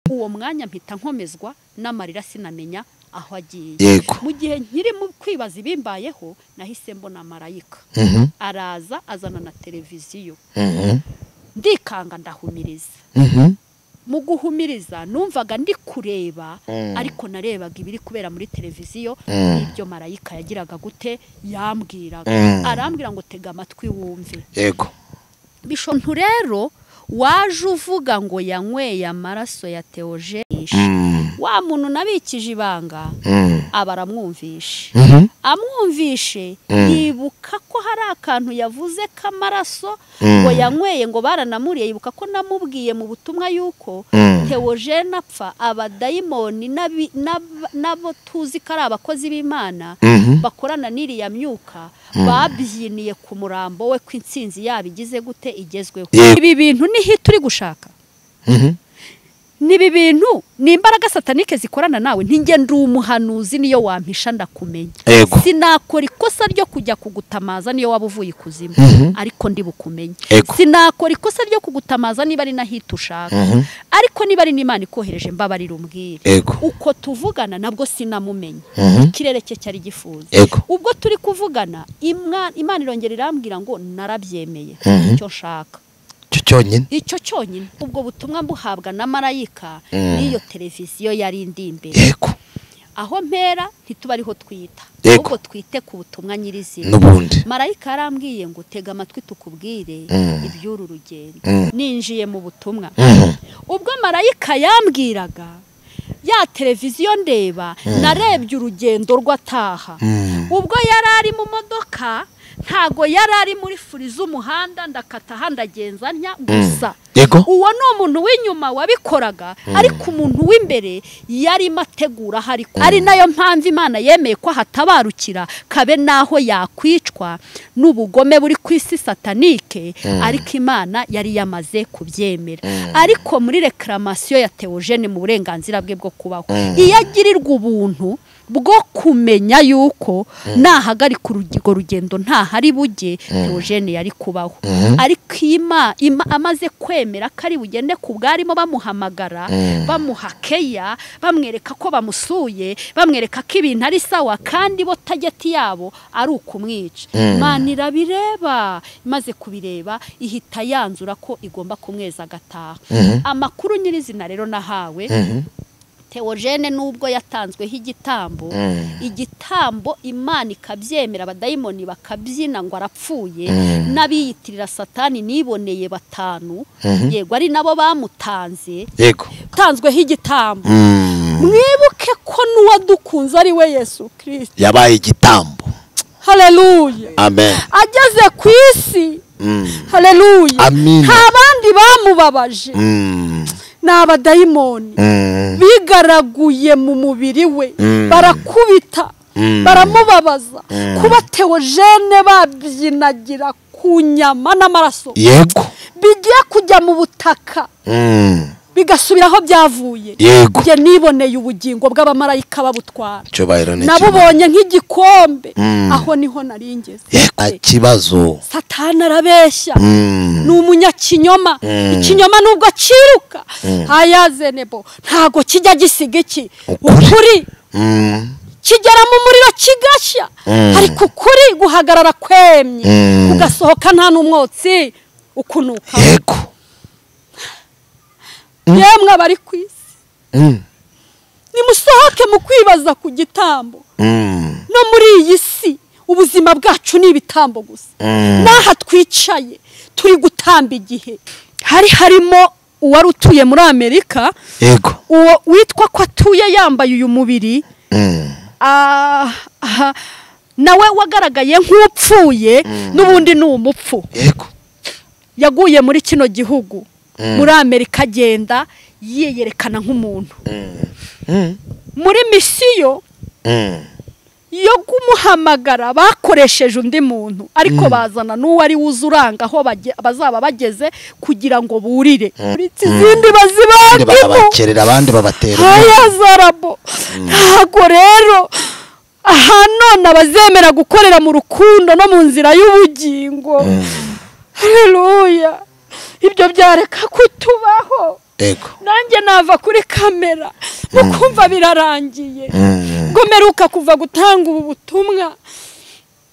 Uwo mwanya mpita nkomezwa n'amarira, sinamenya aho agiye. Mu gihe nkiri mu kwibaza ibimbayeho, nahise mbona marayika araza, azana na televiziyo. Ndikanga, ndahumiriza. Mu guhumiriza numvaga ndi kureba, ariko narebaga ibiri kubera muri televiziyo n'ibyo marayika yagiraga gute yambwiraga. Arambwira ngo: "Tega amatwi wumve." Bishontu rero waje uvuga ngo yanyweye amaraso ya Theogene, wa muntu nabikije ibanga aba aramwumvishe. Amwumvishe, yibuka ko hari akantu yavuze k'amaraso ngo yanyweye, ngo baranamuriye. Yibuka ko namubwiye mu butumwa yuko Theogene apfa, abadayimoni n'abo tuzi ko ari abakozi b'Imana bakorana n'iriya myuka babyiniye ku murambo we, ko intsinzi yabo igize gute, igezweho. Ibi bintu ni hit uri gushaka, ni ibi bintu, ni imbaraga satanike zikorana nawe. Ntinge ndi umuhanuzi, niyo wampisha ndakumenya. Sinakora ikosa ryo kujya kugutamaza niyo waba uvuye ikuzimu, ariko ndi bukumenye. Sinakora ikosa ryo kugutamaza niba ari na hit ushaka, ariko niba ari n'Imana ikohereje, mbabarira umbwire. Uko tuvugana nabwo sinamumenye, ikirere cye cyari gifuze. Ubwo turi kuvugana, Imana irongera irambwira ngo narabyemeye, icyo nshaka. Icyo cyonyine. Icyo cyonyine. Ubwo butumwa mbuhabwa na marayika n'iyo televiziyo yari indi imbere. Aho mpera ntituba ariho twita, ahubwo twite ku butumwa nyirizina. N'ubundi Marayika yarambwiye ngo: "Tega amatwi tukubwire iby'uru rugendo." Ninjiye mu butumwa. Ubwo marayika yambwiraga, ya televiziyo ndeba, narebye urugendo rw'ataha. Ubwo yari ari mu modoka, ntago yari ari muri furi z'umuhanda, ndakata aha, ndagenza ntya gusa. Uwo ni umuntu w'inyuma wabikoraga, ariko umuntu w'imbere yarimo ategura aho ari. Ari nayo mpamvu Imana yemeye ko ahatabarukira, kabe n'aho yakwicwa n'ubugome buri ku isi satanike, ariko Imana yari yamaze kubyemera. Ariko muri réclamation ya Theogene, mu burenganzira bwe bwo kubaho, iyo agirirwa ubuntu bwo kumenya yuko nahagarika urwo rugendo ntahari bujye, Theogene yari kubaho. Ariko amaze kwemera ko ari bugende ku bwarimo bamuhamagara, bamuha keya, bamwereka ko bamusuye, bamwereka ko ibintu ari sawa, kandi bo target yabo ari ukumwica, Imana irabireba. Imaze kubireba, ihita yanzura ko igomba kumweza agataha. Amakuru nyirizina rero nahawe, Theogene nubwo yatanzweho igitambo, igitambo Imana ikabyemera, abadayimoni bakabyina ngo arapfuye, n'abiyitirira Satani niboneye batanu, yego ari nabo bamutanze, tanzweho igitambo. Mwibuke ko n'uwadukunze ari we Yesu Kirisito yabaye igitambo. Haleluya! Amen. Ageze ku isi, haleluya, Amina. nta bandi bamubabaje, ni abadayimoni bigaraguye mu mubiri we, barakubita, baramubabaza. Kuba Theogene babyinagira ku nyama n'amaraso bigiye kujya mu butaka, bigasubira aho byavuye, njye niboneye ubugingo bw'abamarayika babutwara. Icyubahiro ni kimwe. Nabubonye nk'igikombe. Aho niho nari ngeze. Nta kibazo. Satani arabeshya, ni umunyakinyoma. Ikinyoma nubwo cyiruka ayazenebo, ntago kijya gisiga iki? Ukuri. Ukuri. Kigera mu muriro kigashya, ariko ukuri guhagarara kwemye, kugasohoka nta n'umwotsi ukunuka. Yemwe abari ku isi, nimusohoke mu kwibaza ku gitambo. No muri iyi si ubuzima bwacu ni ibitambo gusa. N'aha twicaye turi gutamba igihe. Hari harimo uwari utuye muri Amerika, uwo witwa ko atuye yambaye uyu mubiri, nawe wagaragaye nk'upfuye, n'ubundi ni umupfu. Yaguye muri kino gihugu, muri Amerika, agenda yiyerekana nk'umuntu muri mission yo kumuhamagara. Bakoresheje undi muntu, ariko bazana n'uwo ari wuze uranga aho bazaba bageze kugira ngo burire uretse izindi Abandi bazibagemo. Barabakerera, abandi babatera ubwoba. Haya zarabo, ntago rero aha none abazemera gukorera mu rukundo no mu nzira y'ubugingo, haleluya, ibyo byareka kutubaho. Yego. Nanjye nava kuri kamera mukumva birarangiye. Ngo meruka kuva gutanga ubu butumwa.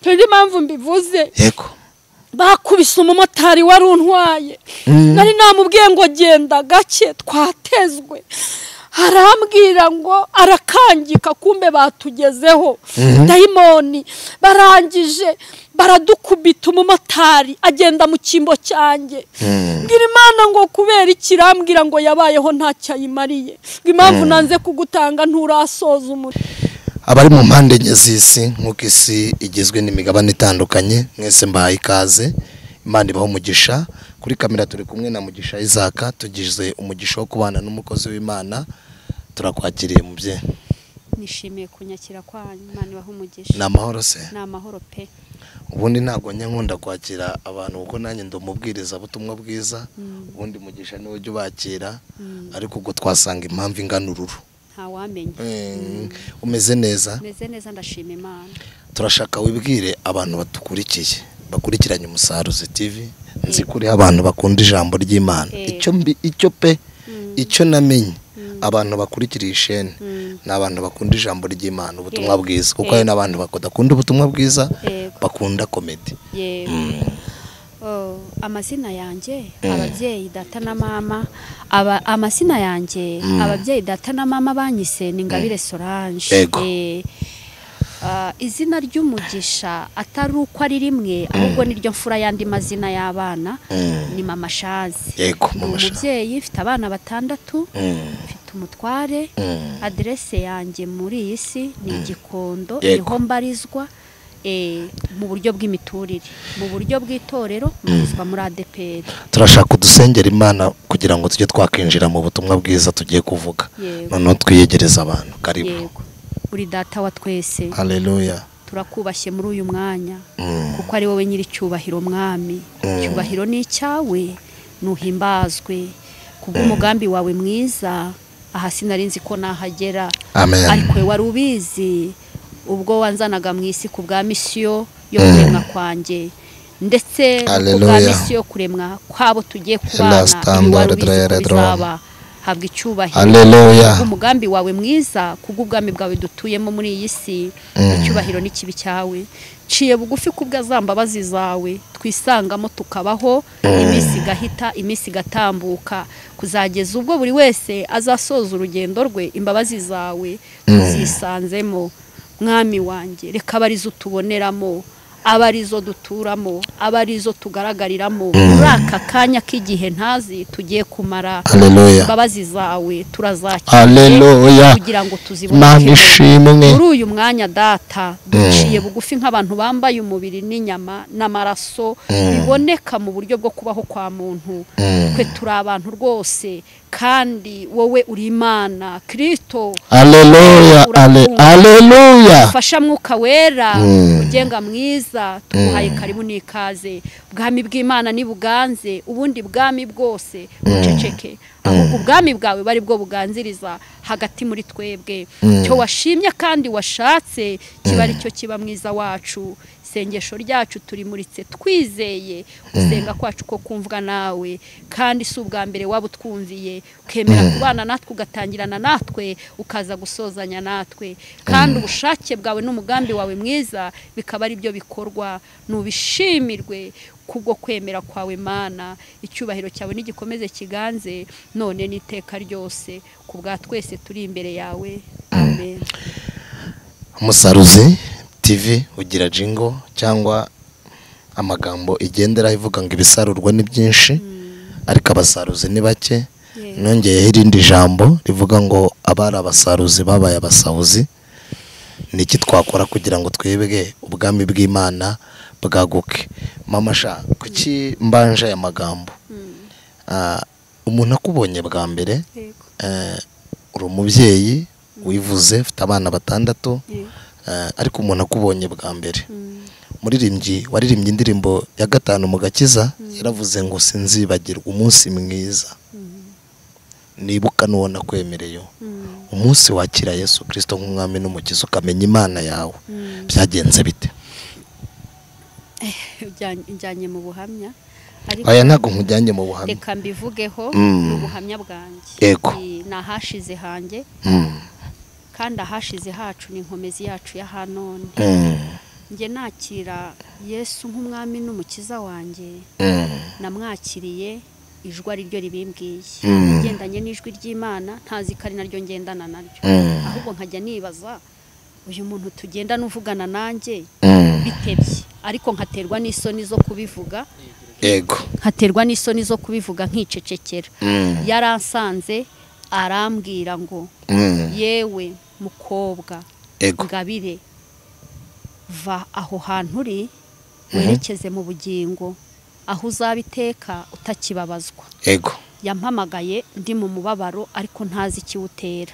Tuzi impamvu mbivuze. Yego. Bakubise umumotari wari untwaye. Nari namubwiye ngo genda gake twatezwe. Arambwira ngo arakangika kumbe batugezeho. Dayimoni barangije baradukubita umumotari agenda mu kimbo cyanjye. Ngira Imana ngo kubera ikirambwira ngo yabayeho ntacyayimariye. Impamvu nanze kugutanga nturasoza umuri. Abari mu mpande enye z'isi nk'uko isi igizwe n'imigabane itandukanye, mwese mbahaye ikaze. Imana ibahe umugisha. Kuri kamera turi kumwe na Mugisha Isaac, tugize umugisha wo kubana n'umukozi w'Imana. Turakwakiriye mubye. Nishimiye kunyakira kwanyu, Imana ibahe umugisha. Ni amahoro se? Ni amahoro pe. Ubundi ntabwo nkunda kwakira abantu kuko nanjye ndumubwiriza butumwa bwiza. Ubundi Mugisha niwe ujya ubakira, ariko ubwo twasanga impamvu ingana ururu. Ntawamenya. Umeze neza? Meze neza, ndashima Imana. Turashaka wibwire abantu batukurikiye, bakurikiranye Umusaruzi TV. Nzi kuri abantu bakunda ijambo ry'Imana. Icyo pe icyo namenye, abantu bakurikira ishene ni abantu bakunda ijambo ry'Imana, ubutumwa bwiza, kuko hari n'abantu bakunda ubutumwa bwiza, bakunda komedi. Amazina yanjye ababyeyi data na mama, amazina yanjye ababyeyi data na mama banyise ni Ingabire Solange. Izina ry'umugisha atari uko ari rimwe, ahubwo niryo mfura yandi mazina y'abana ni Mama Shazi. Umubyeyi mfite abana batandatu, mfite umutware. Adresse yanjye muri iyi si ni Gikondo, niho mbarizwa mu buryo bw'imiturire, mu buryo bw'itorero mbarizwa muri ADPR. Turashaka kudusengera Imana kugira ngo tujye twakinjira mu butumwa bwiza tugiye kuvuga, noneho twiyegereza abantu. Karibu. Uri data wa twese. Haleluya. Turakubashye muri uyu mwanya kuko ari wowe nyiri cyubahiro mwami. Cyubahiro ni icyawe, nuhimbazwe kubw'umugambi wawe mwiza. Aha sinarinzi ko nahagera, ariko wari ubizi ubwo wanzanaga mu isi ku bwa misiyo yo kuremwa kwanjye, ndetse ku bwa misiyo yo kuremwa kwabo tugiye kubana. Wari ubizi ko bizaba. Habwa icyubahiro. Haleluya. Umugambi wawe mwiza kubw'ubwami bwawe dutuyemo muri iyi si, icyubahiro n'ikibi cyawe. Ciye bugufi kubwa zambabazi zawe twisangamo tukabaho, iminsi igahita, iminsi igatambuka, kuzageza ubwo buri wese azasoza urugendo rwe. Imbabazi zawe tuzisanzemo mwami wanjye, reka abarizo tuboneramo, abarizo duturamo, abarizo tugaragariramo muri aka kanya k'igihe ntazi tugiye kumara. Imbabazi zawe turazakira kugira ngo tuzibone muri uyu mwanya. Data, duciye bugufi nk'abantu bambaye umubiri n'inyama n'amaraso biboneka mu buryo bwo kubaho kwa muntu. Twe turi abantu rwose, kandi wowe uri Imana Kristo. Haleluya, haleluya. Fasha mwuka wera ugenga mwiza, tuguhaye karibu n'ikaze. Ubwami bw'Imana ni buganze, ubundi bwami bwose buceceke, ahubwo ubwami bwawe bari bwo buganziriza hagati muri twebwe. Cyo washimye kandi washatse kiba ari cyo kiba mwiza wacu. Isengesho ryacu turimuritse twizeye gusenga kwacu ko kumvwa nawe, kandi si ubwa mbere waba utwumviye, ukemera kubana natwe, ugatangirana natwe, ukaza gusozanya natwe, kandi ubushake bwawe n'umugambi wawe mwiza bikaba ari byo bikorwa. Nubishimirwe kubwo kwemera kwawe Mana. Icyubahiro cyawe nigikomeze kiganze none n'iteka ryose, kubwa twese turi imbere yawe. Amen. Umusaruzi TV ugira jingo cyangwa amagambo igendera ivuga ngo ibisarurwa ni byinshi ariko abasaruzi ni bake. Nongeyeho irindi jambo rivuga ngo abari abasaruzi babaye abasahuzi. Niki twakora kugira ngo twebwe ubwami bw'Imana bwaguke? Mama sha, kuki mbanje aya magambo? Umuntu akubonye bwa mbere, uri umubyeyi wivuze, ufite abana batandatu, ariko umuntu akubonye bwa mbere, muririmbyi waririmbye indirimbo ya gatanu mu gakiza, yaravuze ngo sinzibagirwa umunsi mwiza nibuka nuwo nakwemereyo. Umunsi wakira Yesu Kristo nk'umwami n'umukiza ukamenya Imana yawe, byagenze bite? Njyanye mu buhamya. Aya ntago nkujyanye mu buhamya, reka mbivugeho n'ubuhamya bwanjye. Yego. Ni ahashize hanjye, kandi ahashize hacu ni inkomezi yacu ya hanone. Njye nakira Yesu nk'umwami n'umukiza wanjye, namwakiriye ijwi ari ryo ribimbwiye, ngendanye n'ijwi ry'Imana, ntazi ko ari naryo ngendana naryo, ahubwo nkajya nibaza uyu muntu tugendana uvugana nanjye bitebye, ariko nkaterwa n'isoni zo kubivuga. Yego. Nkaterwa n'isoni zo kubivuga nkicecekera. Yaransanze arambwira ngo yewe mukobwa Ngabire, va aho hantu uri werekeze mu bugingo, aho uzabiteka utakibabazwa. Yego. Yampamagaye ndi mu mubabaro ariko ntazi ikiwutera.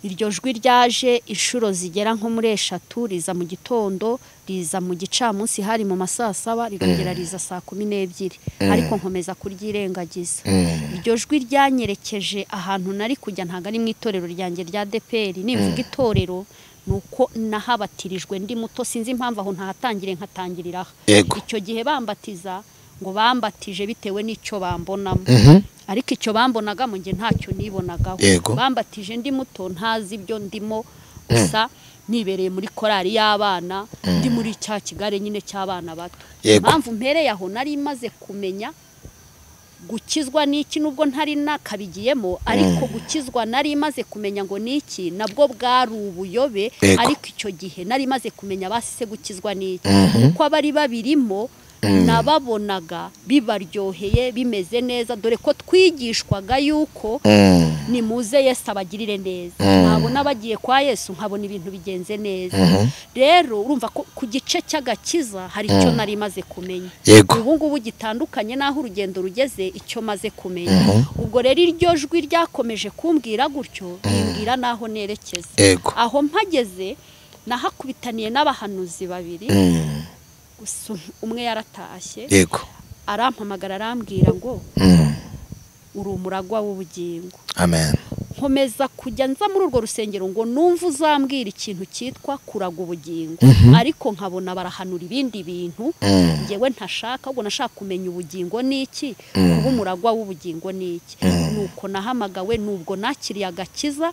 Iryo jwi ryaje inshuro zigera nko muri 3, riza mu gitondo, riza mu gicamunsi hari mu masaa 7, rirongera riza saa 12, ariko nkomeza kuryirengagiza. Iryo jwi ryanyerekeje ahantu nari kujya, ntago ari mu itorero ryanjye rya DPR. Nimvuga itorero nuko nahabatirijwe ndi muto, sinzi impamvu aho ntahatangire nkatangirira. Icyo gihe bambatiza ngo bambatije bitewe n'icyo bambonamo, ariko icyo bambonaga mu nge ntacyo nibonagaho. Bambatije ndi muto ntazi ibyo ndimo, gusa nibereye muri korali y'abana, ndi muri cya kigare nyine cy'abana bato. Impamvu mpereye aho nari maze kumenya gukizwa niki, nubwo ntari nakabigiyemo, ariko gukizwa nari maze kumenya ngo niki, nabwo bwari ubuyobe, ariko icyo gihe nari maze kumenya basise gukizwa niki, kuko abari babirimo nababonaga bibaryoheye bimeze neza, dore ko twigishwaga yuko nimuze Yesu abagirire neza. Nabona bagiye kwa Yesu nkabona ibintu bigenze neza. Rero urumva ko ku gice cy'agakiza hari icyo nari maze kumenya. Ubu ngubu gitandukanye naho urugendo rugeze, icyo maze kumenya. Ubwo rero iryo jwi ryakomeje kumbwira gutyo, rimbwira naho nerekeza. Aho mpageze nahakubitaniye n'abahanuzi babiri. Gusa umwe yaratashye. Yego. Arampamagara arambwira ngo uri umuragwa w'ubugingo. Amen. Nkomeza kujya nza muri urwo rusengero ngo numva uzambwira ikintu cyitwa kuraga ubugingo, ariko nkabona barahanura ibindi bintu ngewe ntashaka, ubwo nashaka kumenya ubugingo niki, kuba umuragwa w'ubugingo niki. Nuko nahamagawe, nubwo nakiriye agakiza.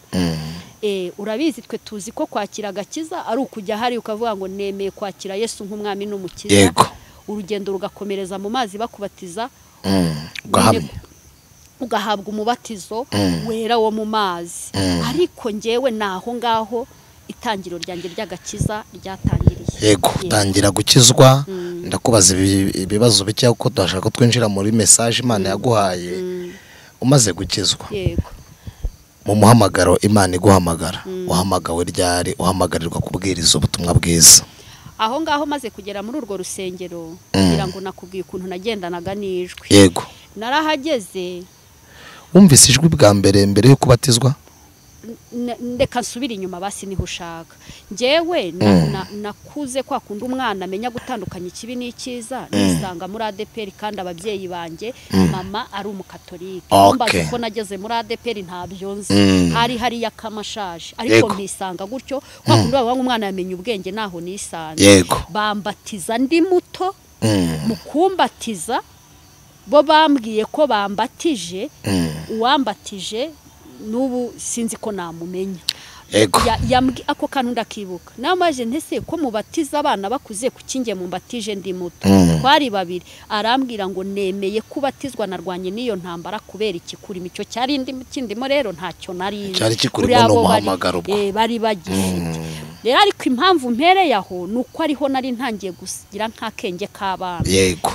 Urabizi twe tuzi ko kwakira agakiza ari ukujya hari ukavuga ngo nemeye kwakira Yesu nk'umwami n'umukiza. Yego. Urugendo rugakomereza mu mazi bakubatiza, ugahabwa umubatizo wera wo mu mazi. Ariko ngewe naho ngaho itangiro ryanjye ry'agakiza ryatangiriye. Yego, utangira gukizwa. Ndakubaza ibibazo bike kuko dushaka twinjira muri message Imana yaguhaye. Umaze gukizwa. Yego. Mu muhamagaro Imana iguhamagara, uhamagawe ryari? Uhamagarirwa kubwiriza ubutumwa bwiza. Aho ngaho maze kugera muri urwo rusengero, kugira ngo nakubwiye ukuntu nagendanaga n'ijwi. Yego. Narahageze. Wumvise ijwi bwa mbere mbere yo kubatizwa? Ndeka nsubira inyuma basi niho ushaka. Njyewe nakuze kwa kundi umwana amenya gutandukanya ikibi n'icyiza, nisanga muri ADPR kandi ababyeyi banjye mama ari umukatolike. Mbaza ko nageze muri ADPR ntabyo nzi, hari hari yakamashaje, ariko mpisanga gutyo kwa kundi bavuga ngo umwana yamenye ubwenge, naho nisanze. Bambatiza ndi muto, mu kumbatiza bo bambwiye ko bambatije, uwambatije nubu sinzi ko namumenya. Yego. Ako kantu ndakibuka. Namaje ntese ko mubatiza abana bakuze kukinge mumbatije ndi muto. Twari babiri. Arambwira ngo nemeye kubatizwa narwanye niyo ntambara kubera ikikurimo. Icyo cyari ndi kindimo rero ntacyo nari. Cyari kikurimo no muhamagaro ubwo. Bari bagifite. Rero ariko impamvu mpereye aho nuko ariho nari ntangiye gusigira nk'akenge k'abana. Yego.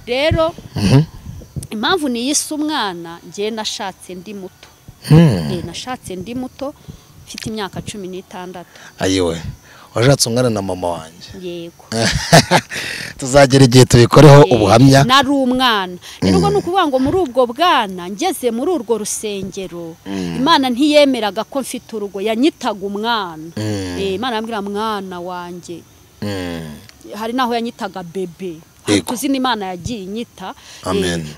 Rero impamvu niyise umwana ngiye nashatse ndi muto. Nashatse ndi muto mfite imyaka 16. Ayiwe, washatse umwana na mama wanjye. Yego. Tuzagera igihe tubikoreho ubuhamya. Nari umwana. Rero ubwo nukuvuga ngo muri ubwo bwana ngeze muri urwo rusengero, Imana ntiyemeraga ko mfite urugo, yanyitaga umwana. Imana yambwira mwana wanjye. Hari naho yanyitaga bebe. Kuzina Imana yagiye inyita.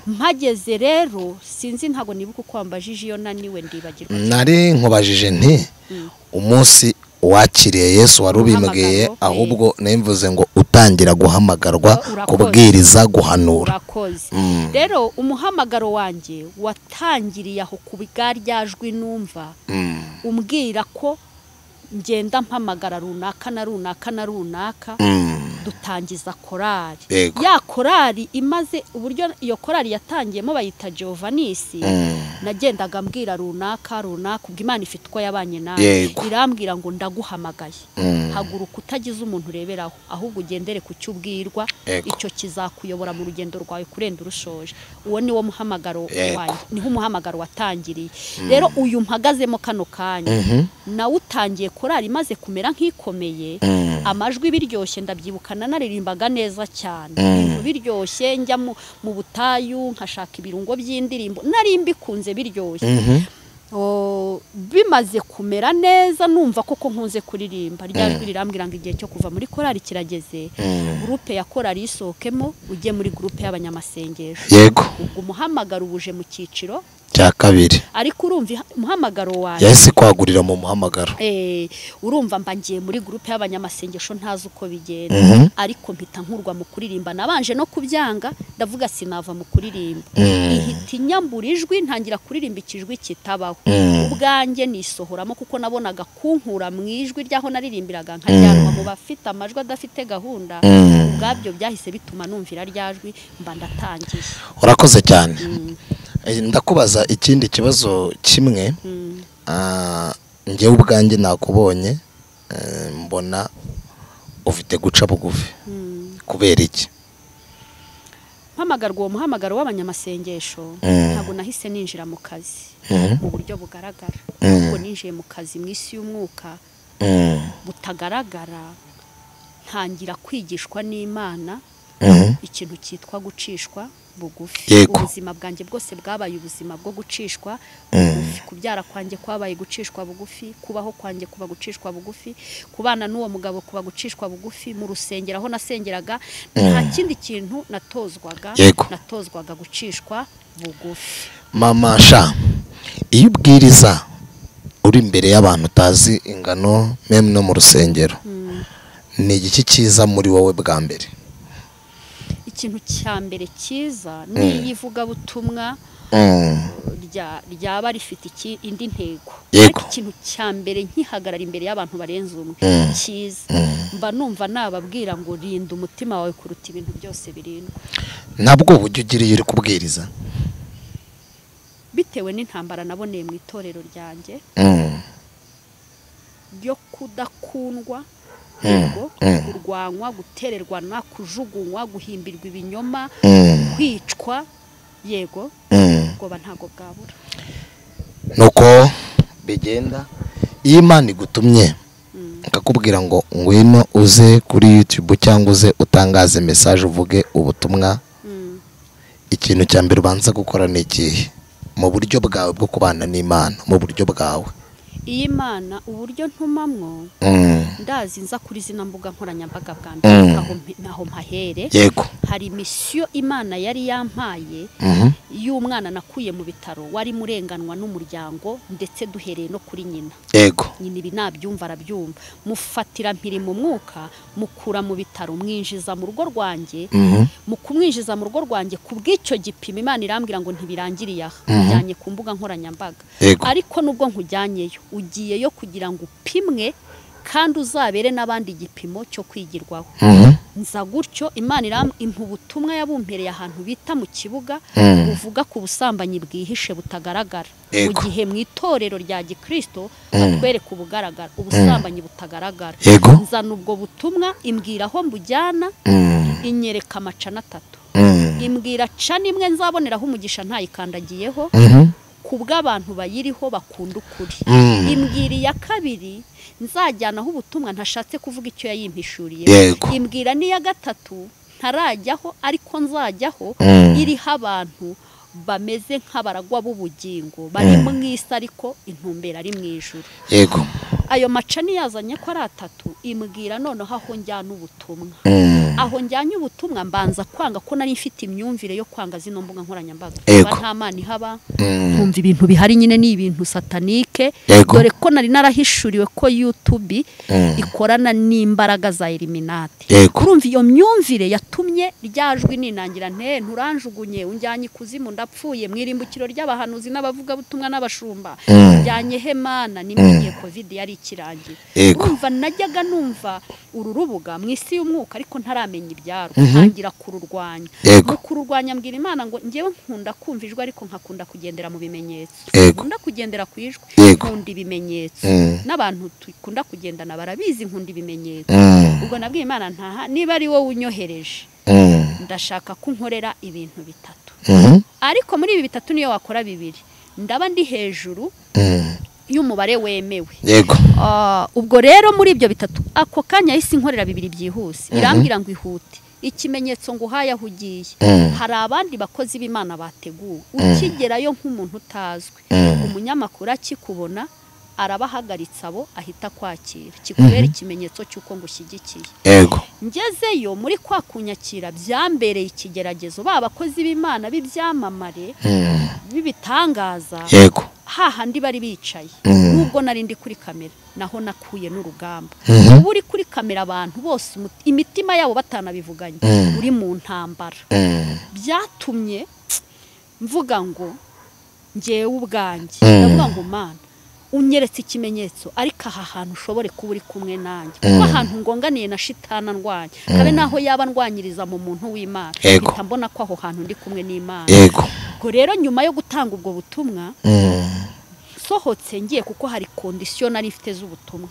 Mpageze rero sinzi ntago nibuka uko wambajije iyo naniwe ndibagirwa. Nari nkubajije nti umunsi Wakiriye Yesu wari ubimbwiye, ahubwo nemvuze ngo utangira guhamagarwa kubwiriza guhanura. Rero umuhamagaro wanjye watangiriye aho ku bwaryajwi numva umbwira ko ngenda mpamagara runaka na runaka na runaka, dutangiza korali. Ya korali imaze uburyo iyo korali yatangiyemo bayita Giovannis, nagendaga mbwira runaka runaka ubwo Imana ifite uko yabanye nawe, irambwira ngo ndaguhamagaye, haguruka utagize umuntu ureberaho, ahubwo ugendere ku cyo ubwirwa, icyo kizakuyobora mu rugendo rwawe kurenda urushoje. Uwo ni wo muhamagaro wanjye, niho umuhamagaro watangiriye. Rero uyu mpagazemo kano kanya nawe utangiye korali imaze kumera nk'ikomeye, amajwi biryoshye, ndabyibuka naririmbaga neza cyane, ibintu biryoshye, njya mu butayu nkashaka ibirungo by'indirimbo, nari mbikunze biryoshye. Bimaze kumera neza numva koko nkunze kuririmba, rya jwi rirambwira ngo igihe cyo kuva muri korali kirageze, groupe ya korali isohokemo ujye muri groupe y'abanyamasengesho. Yego. Ubwo umuhamagaro ubuje mu cyiciro cya kabiri, ariko urumva umuhamagaro wanjye yahise kwagurira mu muhamagaro. Urumva mba ngiye muri groupe y'abanyamasengesho ntazi uko bigenda, ariko mpita nkurwa mu kuririmba, nabanje no kubyanga ndavuga sinava mu kuririmba, ihita inyambura ijwi ntangira kuririmba ikijwi kitabaho, ubwanjye nisohoramo kuko nabonaga kunkura mu ijwi ryaho naririmbiraga nkajyanwa mu bafite amajwi adafite gahunda, ubwabyo byahise bituma numvira ryajwi mba ndatangiye. Urakoze cyane. Ndakubaza ikindi kibazo kimwe. Njyewe ubwanjye nakubonye mbona ufite guca bugufi, kubera iki? Mpamagarwa uwo muhamagaro w'abanyamasengesho, ntabwo nahise ninjira mu kazi mu buryo bugaragara, kuko ninjiye mu kazi mu isi y'umwuka butagaragara, ntangira kwigishwa n'Imana ikintu cyitwa gucishwa bugufi. Ubuzima bwanjye bwose bwabaye ubuzima bwo gucishwa bugufi, kubyara kwanjye kwabaye gucishwa bugufi, kubaho kwanjye kuba gucishwa bugufi, kubana n'uwo mugabo kuba gucishwa bugufi, mu rusengero aho nasengeraga nta kindi kintu natozwaga, natozwaga gucishwa bugufi. Mama sha, iyo ubwiriza uri imbere y'abantu utazi ingano meme no mu rusengero, ni igiki cyiza muri wowe bwa mbere? Ikintu cya mbere cyiza ni ivugabutumwa ryaba rifite indi ntego. Ariko ikintu cya mbere nkihagarara imbere y'abantu barenze umwe cyiza, mba numva nababwira ngo rinda umutima wawe kuruta ibintu byose birindwa. Ntabwo ujya ugira iyo uri kubwiriza? Bitewe n'intambara naboneye mu itorero ryanjye ryo kudakundwa, kurwanywa, gutererwana, kujugunywa, guhimbirwa ibinyoma, kwicwa, yego ubwoba ntago bwabura. Nuko bigenda iyo Imana igutumye ikakubwira ngo ngwino uze kuri YouTube cyangwa uze utangaze message uvuge ubutumwa, ikintu cya mbere ubanza gukora ni ikihe mu buryo bwawe bwo kubana n'Imana, mu buryo bwawe? Iyi Mana uburyo ntumamwo ndazi nza kuri zina mbuga nkoranyambaga bwa mbere aho mpahere. Yego. Hari misiyo Imana yari yampaye y'umwana nakuye mu bitaro wari murenganwa n'umuryango, ndetse duhereye no kuri nyina. Yego. Nyina ibi nabyumva arabyumva, mufatira mpiri mu mwuka, mukura mu bitaro, mwinjiza mu rugo rwanjye. Mu kumwinjiza mu rugo rwanjye kubw'icyo gipimo Imana irambwira ngo ntibirangiriye aha, njyanye ku mbuga nkoranyambaga. Ariko nubwo nkujyanyeyo, ugiyeyo kugira ngo upimwe kandi uzabere n'abandi igipimo cyo kwigirwaho. Nza gutyo Imana impa ubutumwa yabumpereye ahantu bita mu kibuga, buvuga ku busambanyi bwihishe butagaragara. Mu gihe mu itorero rya Gikristo batwereka ubugaragara, ubusambanyi butagaragara. Nzana ubwo butumwa, imbwira aho mbujyana, inyereka amacana atatu, imbwira cana imwe nzaboneraho umugisha ntayikandagiyeho, kubw'abantu bayiriho bakunda ukuri. Imbwira iya kabiri nzajyanaho ubutumwa ntashatse kuvuga icyo yayimpishuriye. Imbwira n'iya gatatu ntarajyaho ariko nzajyaho, iriho abantu bameze nk'abaragwa b'ubugingo bari mu isi ariko intumbero ari mu ijuru. Yego. Ayo macani yazanye ko ari atatu, imbwira noneho aho njyana ubutumwa. Aho njyanye ubutumwa mbanza kwanga ko nari mfite imyumvire yo kwanga zino mbuga nkoranyambaga. Nta Mana ihaba, nkumva ibintu bihari nyine ni ibintu satanike. nceceke, dore ko nari narahishuriwe ko YouTube ikorana n'imbaraga za Illuminati. Urumva iyo myumvire yatumye ryajwi ninangira nte nturanjugunye unjyanye ikuzimu ndapfuye mwirimbukiro ry'abahanuzi n'abavuga butumwa n'abashumba unjyanye hemana n'igihe Covid yari ikirangira. Urumva najyaga numva uru rubuga mu isi y'umwuka ariko ntaramenya ibyaro, ntangira kururwanya. Mu kururwanya mbwira Imana ngo ngewe nkunda kumva ijwi ariko nkakunda kugendera mu bimenyetso, nkunda kugendera ku ijwi, nkunda ibimenyetso, n'abantu tukunda kugendana barabizi nkunda ibimenyetso. Ubwo nabwiye Imana ntaha niba ari wowe unyohereje ndashaka ko unkorera ibintu bitatu, ariko muri ibi bitatu niyo wakora bibiri ndaba ndi hejuru y'umubare wemewe. Yego. Ubwo rero muri ibyo bitatu ako kanya yahise inkorera bibiri byihuse, irambwira ngo ihute ikimenyetso ngo uhaye aho ugiye. Hari abandi bakozi b'Imana bateguwe, ukigerayo nk'umuntu utazwi, umunyamakuru akikubona arabahagaritsa abo ahita kwakira, kikubera ikimenyetso cy'uko ngushyigikiye. Yego. Ngezeyo muri kwa kunyakira byambereye ikigeragezo, ba bakozi b'Imana b'ibyamamare b'ibitangaza. Yego. Hahandi bari bicaye nubwo nari ndi kuri kamera naho nakuye n'urugamba. Ubu uri kuri kamera abantu bose imitima yabo batanabivuganye uri mu ntambara. Byatumye mvuga ngo ngewe ubwanjye ndavuga ngo Mana unyeretse ikimenyetso ariko aha hantu ushobore kuba uri kumwe nanjye, kuko ahantu ngonganiye na shitana ndwanya kabe naho yaba ndwanyiriza mu muntu w'Imana, mpita mbona ko aho hantu ndi kumwe n'Imana. Yego. Ubwo rero nyuma yo gutanga ubwo butumwa sohotse ngiye, kuko hari condition nari mfite z'ubutumwa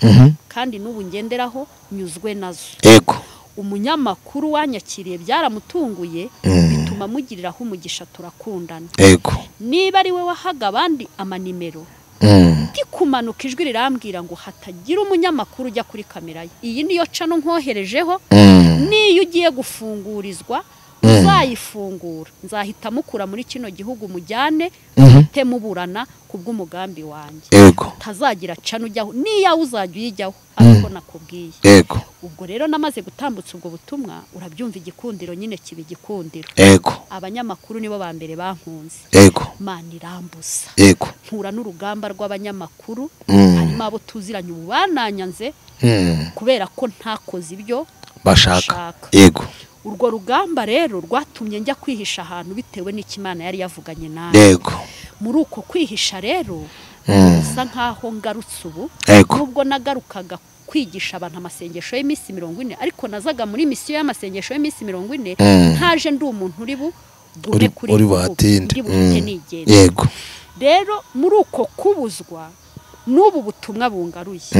kandi n'ubu ngenderaho nyuzwe nazo. Yego. Umunyamakuru wanyakiriye byaramutunguye bituma mugiriraho umugisha, turakundana. Yego. Niba ari we wahaga abandi amanimero, kumanuka ijwi rirambwira ngo hatagira umunyamakuru ujya kuri kamera ye, iyi niyo cano nkoherejeho, niyo ugiye gufungurizwa uzayifungura nzahita mukura muri kino gihugu mujyane muhite muburana kubw'umugambi wanjye. Yego. Tazagira cano ujyaho niya uzajya uyijyaho ariko nakubwiye. Yego. Ubwo rero namaze gutambutsa ubwo butumwa, urabyumva igikundiro nyine kiba igikundiro. Yego. Abanyamakuru nibo ba mbere bankunze. Yego. Mana irambuza. Yego. Mpura n'urugamba rw'abanyamakuru, harimo abo tuziranye ubu bananyanze kubera ko ntakoze ibyo bashaka. Yego. Urwo rugamba rero rwatumye njya kwihisha ahantu bitewe n'ikimana yari yavuganye nanjye. Yego. Muri uko kwihisha rero bisa nkaho ngarutse ubu, nubwo nagarukaga kwigisha abantu amasengesho y'iminsi 40, ariko nazaga muri misiyo y'amasengesho y'iminsi 40 ntaje ndi umuntu uri bugume kuri uri buhatinde. Yego. Rero muri uko kubuzwa n'ubu butumwa bungaruye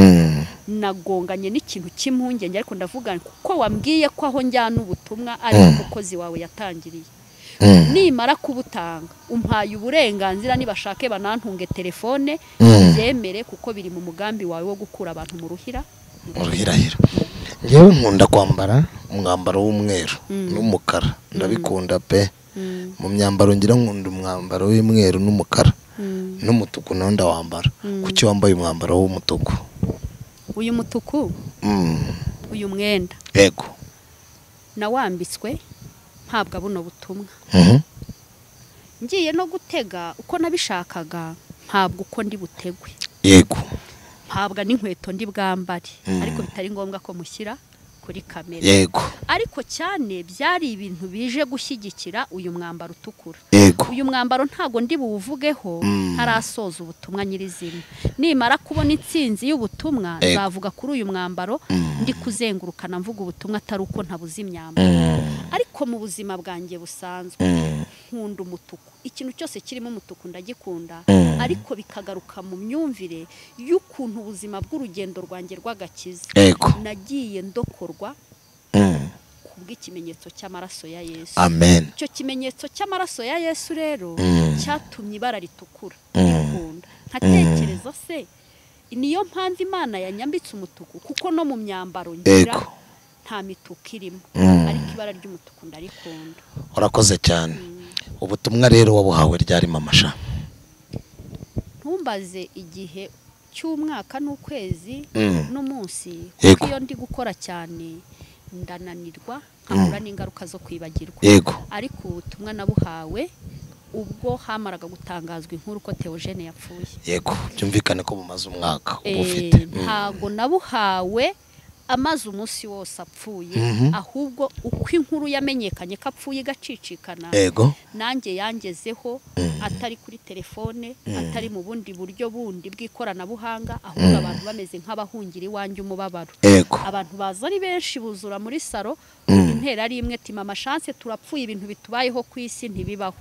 nagonganye n'ikintu cy'impungenge, ariko ndavuga kuko wambwiye ko aho njyana ubutumwa ari umukozi wawe yatangiriye, nimara kubutanga umpaye uburenganzira nibashake banantunge telefone byemere, kuko biri mu mugambi wawe wo gukura abantu mu ruhira ruhirahira. Ngewe nkunda kwambara umwambaro w'umweru n'umukara, ndabikunda pe. Mu myambaro ngira nkunda umwambaro w'umweru n'umukara n'umutuku nawo ndawambara. Kuki wambaye umwambaro w'umutuku? Uyu mutuku uyu mwenda. Yego. Nawambitswe mpabwa buno butumwa. Ngiye no gutega uko nabishakaga mpabwa uko ndi butegwe. Yego. Mpabwa n'inkweto ndi bwambare, ariko bitari ngombwa ko mushyira kuri kamera. Yego. Ariko cyane byari ibintu bije gushyigikira uyu mwambaro utukura. Yego. Uyu mwambaro ntago ndi buwuvugeho ntarasoza ubutumwa nyirizina. Nimara kubona intsinzi y'ubutumwa nzavuga kuri uyu mwambaro ndi kuzengurukana mvuga ubutumwa atari uko ntabuze imyambaro. Ariko mu buzima bwanjye busanzwe nkunda umutuku, ikintu cyose kirimo umutuku ndagikunda, ariko bikagaruka mu myumvire y'ukuntu ubuzima bw'urugendo rwanjye rw'agakiza nagiye ndokorwa kubw'ikimenyetso cy'amaraso ya Yesu. Amen. Icyo kimenyetso cy'amaraso ya Yesu rero cyatumye ibara ritukura rikunda. Nkatekereza se niyo mpamvu Imana yanyambitse umutuku, kuko no mu myambaro ngira nta mituku irimo, ariko ibara ry'umutuku ndarikunda. Urakoze cyane. Ubutumwa rero wabuhawe ryari mama sha? Ntumbaze igihe cy'umwaka n'ukwezi n'umunsi, kuko iyo ndi gukora cyane ndananirwa nkahura n'ingaruka zo kwibagirwa. Yego. Ariko ubutumwa nabuhawe Ubwo hamaraga gutangazwa inkuru ko Theogene yapfuye. Yego, byumvikane ko bumaze umwaka ubufite. Ntago nabuhawe amaze umunsi wose apfuye, ahubwo uko inkuru yamenyekanye ko apfuye igacicikana, yego, nanjye yangezeho atari kuri telefone, atari mu bundi buryo bundi bw'ikoranabuhanga, ahubwo abantu bameze nk'abahungira iwanjye umubabaro. Yego, abantu baza ari benshi buzura muri saro, intera ari imwe ati mama Chance turapfuye, ibintu bitubayeho ku isi ntibibaho.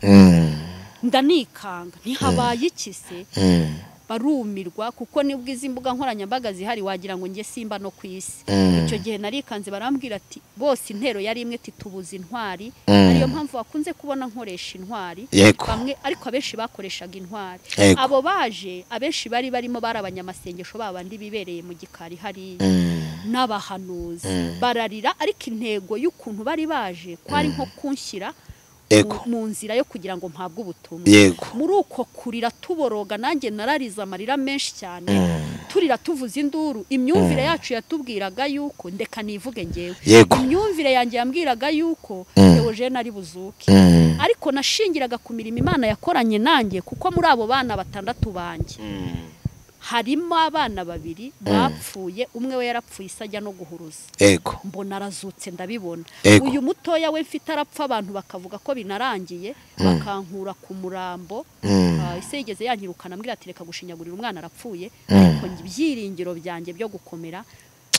Ndanikanga ntihabaye iki se? Barumirwa kuko nibwo izi mbuga nkoranyambaga zihari wagira ngo nge simba no ku isi. Icyo gihe narikanze barambwira ati bose intero yari imwe titubuza intwari, ariyo mpamvu bakunze kubona nkoresha intwari. Bamwe ariko abenshi bakoreshaga intwari. Abo baje abenshi bari barimo bari abanyamasengesho babandi bibereye mu gikari hari n'abahanuzi bararira, ariko intego y'ukuntu bari baje kwari nko kunshyira mu nzira yo kugira ngo mpabwe ubutumwa. Muri uko kurira tuboroga nanjye narariza amarira menshi cyane, turira tuvuza induru. Imyumvire yacu yatubwiraga yuko ndeka nivuge ngewe, imyumvire yanjye yambwiraga yuko Theogene ari buzuke, ariko nashingiraga ku mirimo Imana yakoranye nanjye, kuko muri abo bana batandatu banjye harimo abana babiri bapfuye, umwe we yarapfuye isajya no guhuruza. Yego, mbona arazutse ndabibona. Uyu mutoya we mfite arapfa abantu bakavuga ko binarangiye, bakankura ku murambo. Ise yigeze yankirukana ambwira ati reka gushinyagurira umwana arapfuye, ariko ibyiringiro byanjye byo gukomera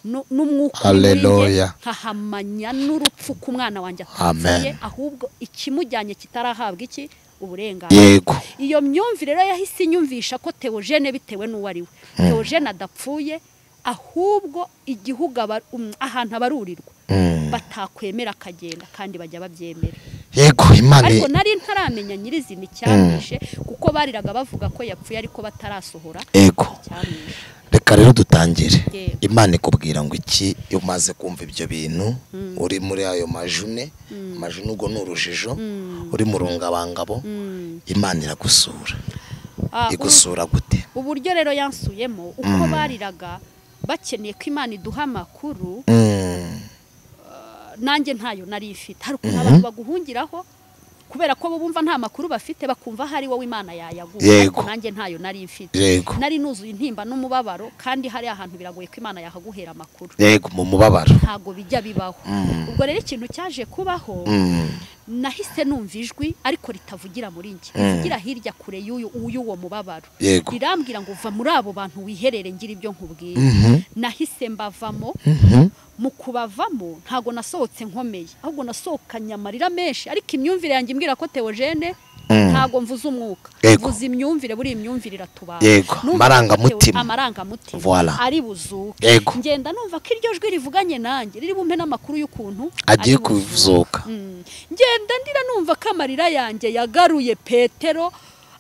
n'umwuka nkahamanya n'urupfu ku mwana wanjye atapfuye, ahubwo ikimujyanye kitarahabwa iki uburenganzira. Yego, iyo myumvire rero yahise inyumvisha ko Theogene bitewe n'uwo ari we, Theogene adapfuye, ahubwo igihugu ahantu abarurirwa batakwemera akagenda, kandi bajya babyemera. Yego, Imana. Ariko nari ntaramenya nyirizina icyamwishe, kuko bariraga bavuga ko yapfuye ariko batarasohora. Yego, reka rero dutangire. Imana ikubwira ngo iki iyo umaze kumva ibyo bintu, uri muri ayo majune, amajune ubwo ni urujijo, uri mu rungabangabo, Imana iragusura. Igusura gute? Uburyo rero yansuyemo, uko bariraga bakeneye ko Imana iduha amakuru, nanjye ntayo nari ifite. Hari ukuntu abantu baguhungiraho kubera ko bo bumva nta makuru bafite, bakumva hari wowe Imana yayaguha, ariko nanjye ntayo nari mfite. Nari nuzuye intimba n'umubabaro, kandi hari ahantu biragoye ko Imana yahaguhera amakuru. Yego, mu mubabaro ntago bijya bibaho. Ubwo rero ikintu cyaje kubaho, nahise numva ijwi ariko ritavugira muri njye, rivugira hirya kure y'uwo mubabaro, rirambwira ngo va muri abo bantu wiherere ngira ibyo nkubwiye. Nahise mbavamo. Mu kubavamo ntago nasohotse nkomeye, ahubwo nasohokanye amarira menshi, ariko imyumvire yanjye imbwira ko Theogene ntago mvuze umwuka, mvuze imyumvire, buri imyumvire iratubana. Yego, amarangamutima ari buzuke. Ngenda numva ko iryo jwi rivuganye nanjye riri bumpe n'amakuru y'ukuntu agiye kuzuka. Ngenda ndira numva ko amarira yanjye yagaruye Petero,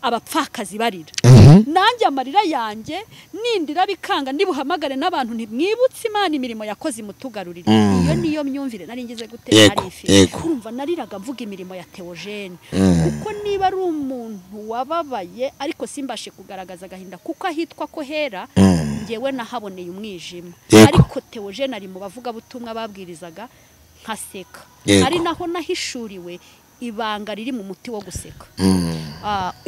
abapfakazi barira. Nanjye amarira yanjye nindira bikanga ndibuhamagare n'abantu ntimwibutse Imana imirimo yakoze imutugarurira. Iyo niyo myumvire nari ngize gute nari ifite. Urumva nariraga mvuga imirimo ya Theogene, kuko niba ari umuntu wababaye ariko simbashe kugaragaza agahinda kuko ahitwa ko hera, ngewe nahaboneye umwijima. Ariko Theogene ari mu bavuga butumwa babwirizaga nkaseka, ari naho nahishuriwe ibanga riri mu muti wo guseka.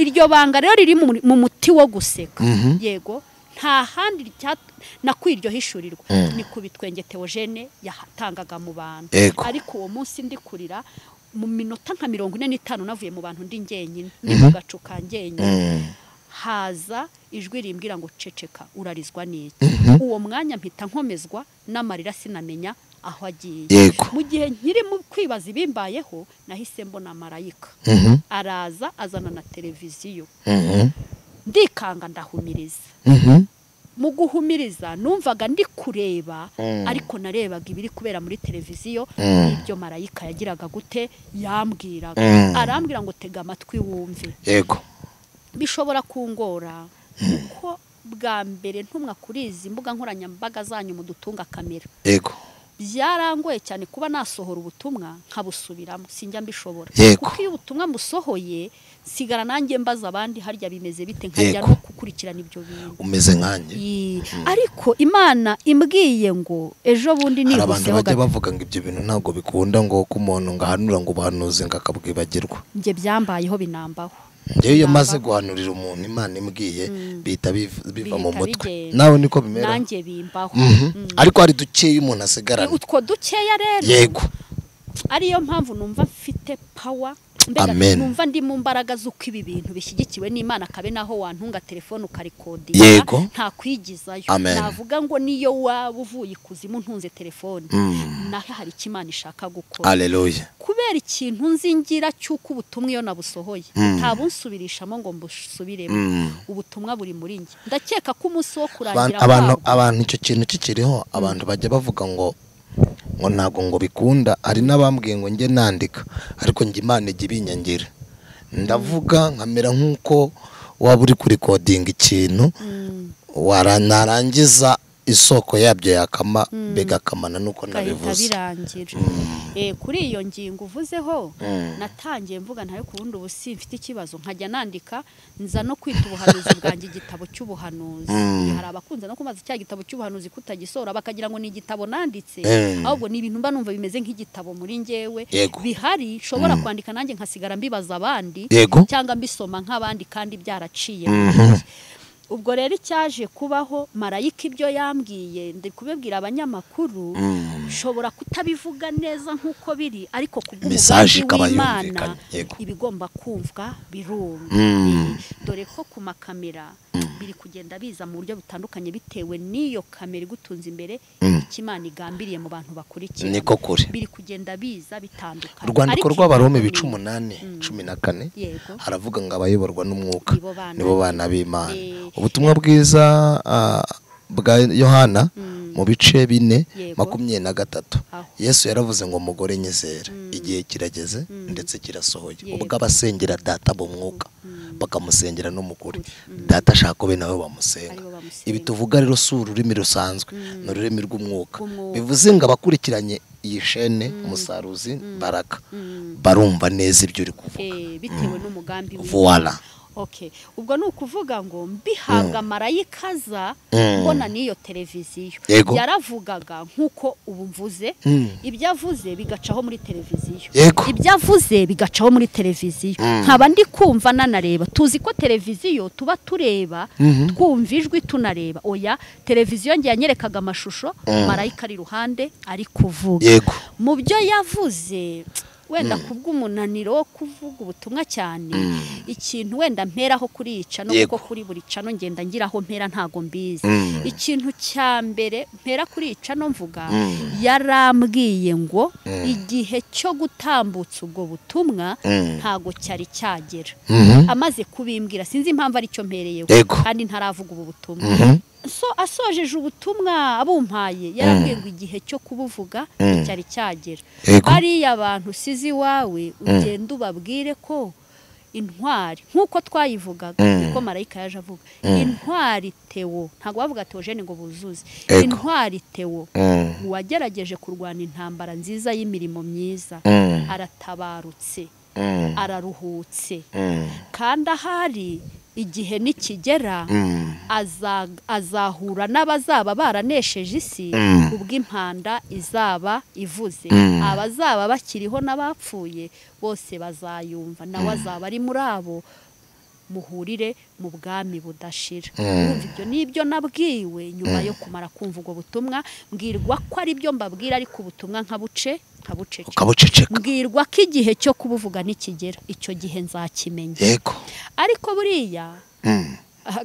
Iryo banga rero riri mu muti wo guseka. Yego, nta handi nakwiryo hishurirwa ni ku bitwenge Theogene yatangaga mu bantu. Ariko uwo munsi ndi kurira mu minota nka 45 navuye mu bantu ndi njyenyine, ndi mu gacu ka njyenyine, haza ijwi rimbwira ngo ceceka urarizwa n'iki. Uwo mwanya mpita nkomezwa n'amarira sinamenya aho agiye. Mu gihe nkiri mu kwibaza ibimbayeho, nahise mbona marayika araza azana na televiziyo. Ndikanga ndahumiriza. Mu guhumiriza numvaga ndi kureba, ariko narebaga ibiri kubera muri televiziyo, ibyo marayika yagiraga gute yambwiraga. Arambwira ngo tega amatwi wumve. Yego, bishobora kungora kuko bwa mbere ntumwa kuri izi mbuga nkoranyambaga zanyu mudutunga kamera. Yego, byarangoye cyane kuba nasohora ubutumwa nkabusubiramo, sinjya mbishobora. Kuko iyo ubutumwa musohoye sigara nanjye mbaza abandi harya bimeze bite, nkajya no gukurikirana ibyo bintu. Umeze nkanjye. Ariko Imana imbwiye ngo ejo bundi ni abantu bajya bavuga ngo ibyo bintu ntago bikunda, ngo ko umuntu ngahanura ngo ubuhanuzi ngakabwibagirwa. Nge byambayeho binambaho. Njyewe iyo maze guhanurira umuntu Imana imbwiye bihita biva mu mutwe. Nawe niko bimera? Nanjye bimbaho. Ariko hari dukeya umuntu asigarana. Utwo dukeya rero. Yego. Ariyo mpamvu numva mfite power. Mbega numva ndi mu mbaraga z'uko ibi bintu bishyigikiwe n'Imana, kabe naho wantunga telefone ukarikodinga nta kwigizayo. Navuga ngo niyo waba uvuye ikuzimu ntunze telefone naho hari icyo Imana ishaka gukora. Haleluya. Kubera ikintu nzingira cy'uko ubutumwa iyo nabusohoye ntabunsubirishamo ngo mbusubiremo, ubutumwa buri muri njye. Ndakeka ko umunsi wo kurangira abantu icyo kintu kikiriho, abantu bajya bavuga ngo ntabwo ngo bikunda. Hari n'abambwiye ngo njye nandika, ariko njye Imana ijya ibinyangira. Ndavuga nkamera nk'uko waba uri kurikodinga ikintu, narangiza isoko yabyo yakama bigakamana nuko nabivuze. Birangira. Kuri iyo ngingo uvuzeho natangiye mvuga ntayo kubundi ubu simfite ikibazo, nkajya nandika nza no kwita ubuhanuzi bwanjye igitabo cy'ubuhanuzi. Hari abakunze no kumaza cya gitabo cy'ubuhanuzi kutagisora bakagira ngo ni igitabo nanditse, ahubwo ni ibintu mba numva bimeze nk'igitabo muri njyewe bihari nshobora kwandika nanjye nkasigara mbibaza abandi cyangwa mbisoma nk'abandi kandi byaraciye. Ubwo rero icyaje kubaho, marayika ibyo yambwiye ndi kubibwira abanyamakuru, nshobora kutabivuga neza nkuko biri, ariko kubw'umugambi w'Imana ibigomba kumvwa birumva. Dore ko ku makamera biri kugenda biza mu buryo butandukanye bitewe n'iyo kamera igutunze imbere, icyo Imana igambiriye mu bantu bakurikira. Niko kuri. Biri kugenda biza bitandukanye. Urwandiko rw'Abaroma ibice 8:14 haravuga ngo abayoborwa n'umwuka nibo bana b'Imana. Ubutumwa bwiza bwa Yohana mu bice 4:23 Yesu yaravuze ngo mugore nyizera, igihe kirageze ndetse kirasohoye, ubwo abasengera data mu mwuka bakamusengera no mu kuri, data ashaka ko be nawe bamusenga. Ibi tuvuga rero si ururimi rusanzwe, ni ururimi rw'umwuka. Bivuze ngo abakurikiranye iyi shene Umusaruzi Baraka barumva neza ibyo uri kuvuga bitewe n'umugambi. Voilà. Okay, ubwo ni ukuvuga ngo mbihabwa marayika aza mbona niyo televiziyo yaravugaga nkuko ubu mvuze, ibyo avuze bigacaho muri televiziyo, ibyo avuze bigacaho muri televiziyo, nkaba ndi kumva nanareba. Tuzi ko televiziyo tuba tureba twumva ijwi tunareba. Oya, televiziyo ngiye yanyerekaga amashusho, marayika ari iruhande ari kuvuga. Mu byo yavuze wenda kubw'umunaniro wo kuvuga ubutumwa cyane, ikintu wenda mperaho kuri icano, kuko kuri buri cano ngenda ngiraho mpera ntago mbizi. Ikintu cya mbere mpera kuri icano mvuga, yarambwiye ngo igihe cyo gutambutsa ubwo butumwa ntago cyari cyagera. Amaze kubimbwira sinzi impamvu ari cyo mpereyeho kandi ntaravuga ubu butumwa. So asojeje ubutumwa abumpaye yarambwiye ngo igihe cyo kubuvuga cyari cyagera. Bariya abantu sizi wawe ugenda ubabwire ko intwari nkuko twayivugaga niko marayika yaje avuga intwari Theo, ntago bavuga Theogene ngo buzuze, intwari Theo uwagerageje kurwana intambara nziza y'imirimo myiza aratabarutse, araruhutse, kandi ahari igihe nikigera azahura n'abazaba baranesheje isi, ubw'impanda izaba ivuze, abazaba bakiriho n'abapfuye bose bazayumva, nawe azaba ari muri abo, muhurire mu bwami budashira. Urumva ibyo nibyo nabwiwe nyuma yo kumara kumva ubwo butumwa, mbwirwa ko ari byo mbabwira, ariko ubutumwa nkabuceceka, mbwirwa ko igihe cyo kubuvuga nikigera icyo gihe nzakimenya. Yego. Ariko buriya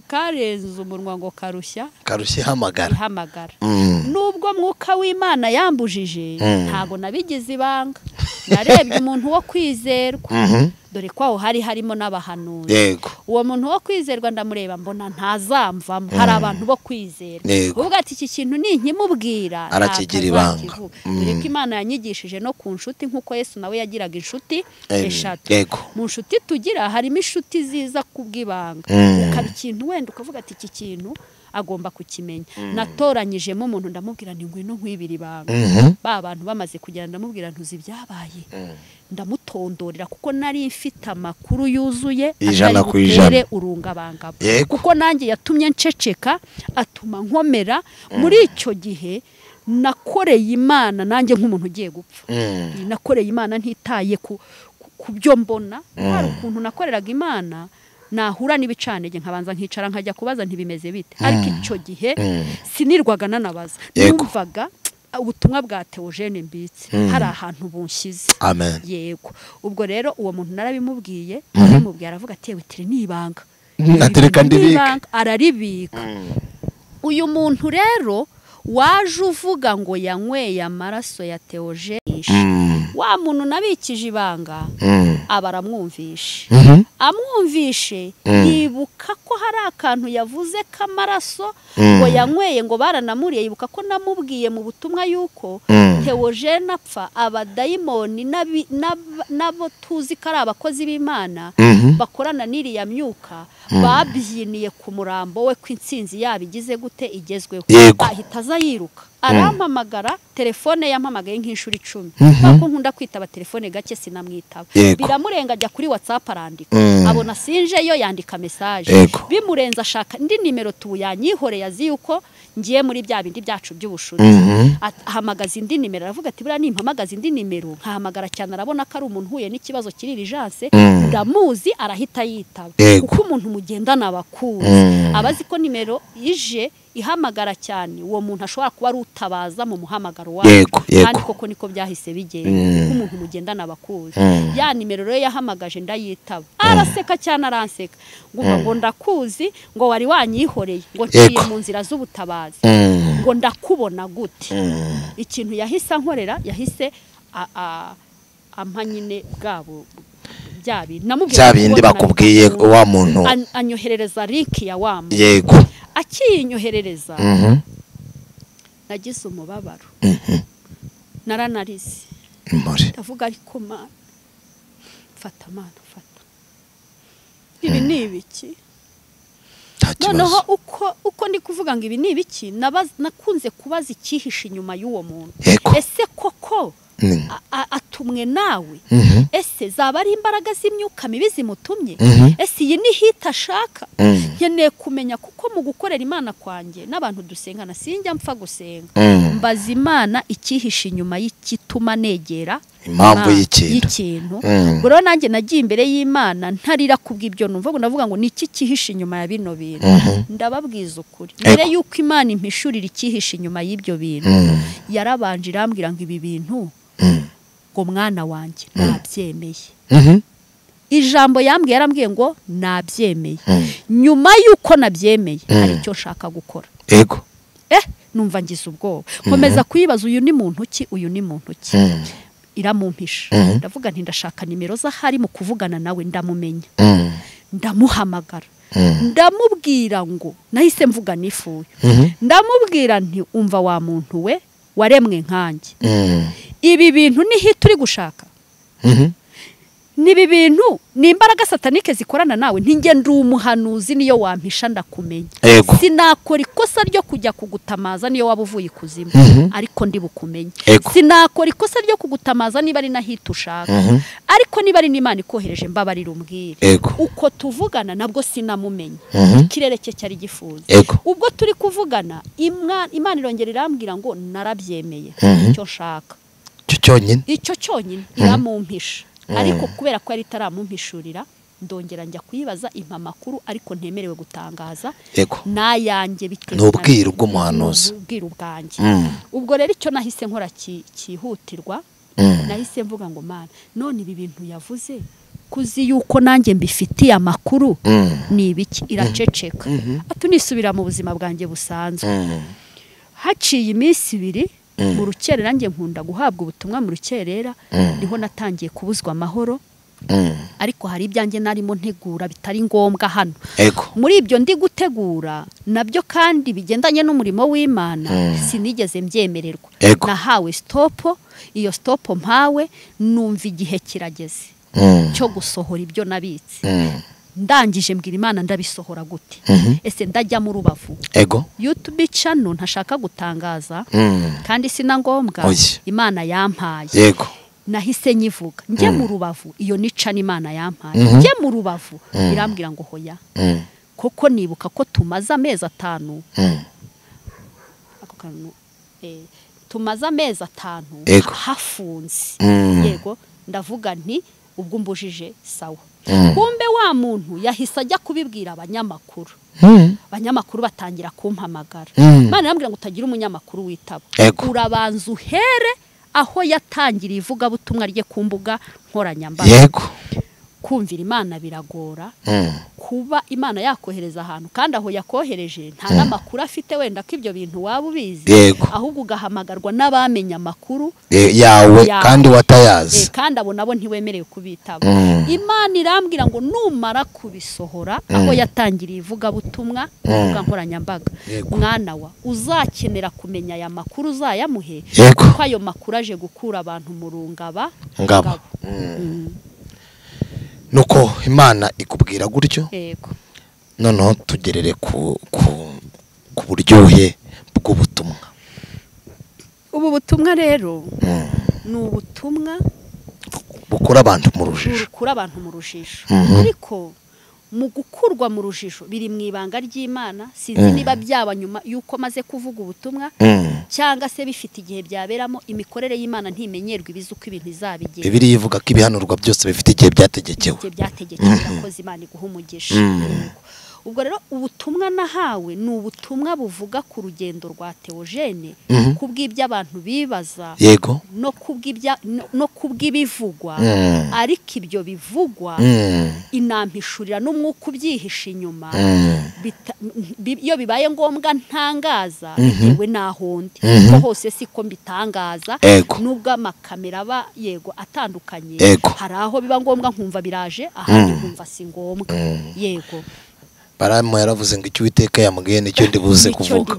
karenze umunwa ngo karushya ihamagara. Nubwo mwuka w'Imana yambujije ntago nabigize ibanga, narebye umuntu wo kwizerwa, dore ko aho hari harimo n'abahanuzi. Uwo muntu wo kwizerwa ndamureba mbona ntazamvamo. Hari abantu bo kwizerwa uvuga ati iki kintu ni nkimubwira arakigira ibanga. Dore ko Imana yanyigishije no ku nshuti nkuko Yesu nawe yagiraga inshuti eshatu. Mu nshuti tugira harimo inshuti ziza kubwibanga, ukaba ikintu wenda ukavuga ati iki kintu agomba kukimenya. Natoranyijemo umuntu ndamubwira nti ngwino nkwibira ibanga. Ba bantu bamaze kugera ndamubwira ntuzi ibyabaye, ndamutondorera kuko nari mfite amakuru yuzuye 100% urungabangabo, kuko nanjye yatumye nceceka atuma nkomera. Muri icyo gihe nakoreye Imana nanjye nk'umuntu ugiye gupfa, nakoreye Imana ntitaye ku ku byo mbona. Hari ukuntu nakoreraga Imana nahura n'ibicanege nkabanza nkicara nkajya kubaza ntibimeze bite, ariko icyo gihe sinirwaga nanabaza, numvaga ubutumwa bwa Theogene mbitse hari ahantu bunshyize. Amen. Yego. Ubwo rero uwo muntu narabimubwiye, aramubwiye aravuga ati yewe tiri nibanga natereka ndibika, araribika. Uyu muntu rero waje uvuga ngo yanyweye amaraso ya Theogene, wa muntu nabikije ibanga aba aramwumvishe. Amwumvishe yibuka ko hari akantu yavuze k'amaraso ngo yanyweye ngo baranamuriye, yibuka ko namubwiye mu butumwa yuko Theogene apfa abadayimoni nabo tuzi ko ari abakozi b'Imana bakorana n'iriya myuka babyiniye ku murambo we ko intsinzi yabo igize gute igezweho. Ahita aza yiruka arampamagara, telefone yampamagaye nk'inshuro 10, kuko nkunda kwitaba telefone gake sinamwitaba. Biramurenga ajya kuri WhatsApp arandika, abona sinje yo yandika message, bimurenza ashaka indi nimero tuyanyihoreye azi yuko ngiye muri bya bindi byacu by'ubushuti. Ahamagaza indi nimero aravuga ati buriya nimpamagaza indi nimero nkahamagara cyane arabona ko ari umuntu uhuye n'ikibazo kiri urgence, ndamuzi arahita yitaba, kuko umuntu mugendana abakuzi abazi ko nimero ije ihamagara cyane uwo muntu ashobora kuba ari utabaza mu muhamagaro wawe. Kandi koko niko byahise bigenda, kuko umuntu mugendana abakuzi. Ya nimero rero yahamagaje ndayitaba, araseka cyane aranseka ngo ndakuzi, ngo wari wanyihoreye, ngo nciye mu nzira z'ubutabazi, ngo ndakubona gute. Ikintu yahise ankorera, yahise ampa nyine bwabo bya bindi bakubwiye wa muntu, anyoherereza link ya wa muntu. Yego. Akiyinyoherereza nagize umubabaro, naranarize, ndavuga ariko Mana fata, Mana fata, ibi ni ibiki? Noneho uko ndi kuvuga ngo ibi ni ibiki, nakunze kubaza icyihishe inyuma y'uwo muntu. Ese koko atumwe nawe? Ese zaba ari imbaraga z'imyuka mibi zimutumye? Ese iyi ni hita ashaka? Nkeneye kumenya, kuko mu gukorera Imana kwanjye n'abantu dusengana sinjya mpfa gusenga, mbaza Imana icyihishe inyuma y'igituma negera impamvu y'ikintu. Ubwo rero nanjye nagiye imbere y'Imana ntarira kubw'ibyo numva, ngo ndavuga ngo ni iki cyihishe inyuma ya bino bintu. Ndababwiza ukuri, mbere yuko Imana impishurira icyihishe inyuma y'ibyo bintu, yarabanje irambwira ngo ibi bintu ngo mwana wanjye nabyemeye. Ijambo yambwiye yarambwiye ngo nabyemeye. Nyuma yuko nabyemeye hari icyo nshaka gukora. Yego. Numva ngize ubwoba, nkomeza kuyibaza uyu ni muntu ki, uyu ni muntu ki. Iramumpisha, ndavuga nti ndashaka nimero z'ahari mu kuvugana nawe, ndamumenya, ndamuhamagara, ndamubwira ngo nahise mvuga nifuye, ndamubwira nti umva wa muntu we waremwe nkanjye, ibi bintu ni hit uri gushaka, nibi bintu ni imbaraga satanike zikorana nawe, ntinge ndi umuhanuzi niyo wampisha ndakumenya, sinakora ikosa ryo kujya kugutamaza niyo waba uvuye ikuzimu, ariko ndi bukumenye. Sinakora ikosa ryo kugutamaza niba ari na hit ushaka, ariko niba ari n'Imana ikohereje mbabarira umbwire. Uko tuvugana nabwo sinamumenye, ikirere cye cyari gifunze. Ubwo turi kuvugana Imana irongera irambwira ngo narabyemeye icyo nshaka, icyo cyonyine iramumpisha. Ariko kubera ko yari itaramumpishurira ndongera njya kuyibaza impa makuru ariko ntemerewe gutangaza nayanjye bitewe n'ubwiru bw'umuhanuzi, ubwiru bwanjye. Ubwo rero icyo nahise nkora cyihutirwa, nahise mvuga ngo Mana none ibi bintu yavuze kuzi yuko nanjye mbifitiye amakuru ni ibiki? Iraceceka, atunisubira mu buzima bwanjye busanzwe. Haciye iminsi ibiri mu rukerera, nanjye nkunda guhabwa ubutumwa mu rukerera, niho natangiye kubuzwa amahoro. Ariko hari ibyanjye narimo ntegura bitari ngombwa hano. Muri ibyo ndi gutegura nabyo kandi bigendanye n'umurimo w'Imana sinigeze mbyemererwa. Nahawe stopo, iyo stopo mpawe numva igihe kirageze cyo gusohora ibyo nabitse. Ndangije mbwira Imana ndabisohora gute? Ese ndajya mu Rubavu? YouTube channel ntashaka gutangaza kandi sina ngombwa, Imana yampaye. Nahise nyivuga njye mu Rubavu, iyo ni channel Imana yampaye. Njye mu Rubavu irambwira ngo hoya, koko nibuka ko tumaze amezi 5 ako kantu tumaze amezi 5 hafunze. Yego, ndavuga nti Ubwo umbujije sawa. Kumbe wa muntu yahise ajya kubibwira abanyamakuru. Abanyamakuru batangira kumpamagara. Imana irambwira ngo utagira umunyamakuru witaba, urabanza uhere aho yatangiriye ivugabutumwa rye ku mbuga nkoranyambaga. Yego. Kumvira Imana biragora. Kuba Imana yakohereza ahantu kandi aho yakohereje nta n'amakuru afite wenda ko ibyo bintu waba ubizi, ahubwo ugahamagarwa n'abamenya amakuru yawe kandi watayazi, kandi abo nabo ntiwemerewe kubitaba. Imana irambwira ngo numara kubisohora aho yatangiriye ivugabutumwa ku mbuga nkoranyambaga, mwana wa uzakenera kumenya aya makuru uzayamuhe, kuko ayo makuru aje gukura abantu mu rungaba ngabo. Nuko Imana ikubwira gutyo. Yego. Noneho tugerere ku buryohe bw'ubutumwa. Ubu butumwa rero ni ubutumwa bukura abantu mu rujijo. Bukura abantu mu rujijo. Ariko mu gukurwa mu rujijo biri mu ibanga ry'Imana, sinzi niba byaba nyuma yuko maze kuvuga ubutumwa cyangwa se bifite igihe byaberamo. Imikorere y'Imana ntimenyerwa, ibizi uko ibintu izabigenza. Bibiliya ivuga ko ibihanurwa byose bifite igihe byategekewe. Igihe byategekewe, irakoze Imana iguha umugisha. Ubwo rero ubutumwa nahawe ni ubutumwa buvuga ku rugendo rwa Theogene, kubw'ibyo abantu bibaza, yego, no kubw'ibivugwa, ariko ibyo bivugwa inampishurira n'umwuka ubyihishe inyuma. Iyo bibaye ngombwa ntangaza bitewe n'aho ndi, kuko hose siko mbitangaza, nubwo amakamera aba yego atandukanye, hari aho biba ngombwa nkumva biraje, ahandi nkumva si ngombwa. Yego. Baramu yaravuze ngo icyo Uwiteka yamubwiye nicyo ndibuze kuvuga.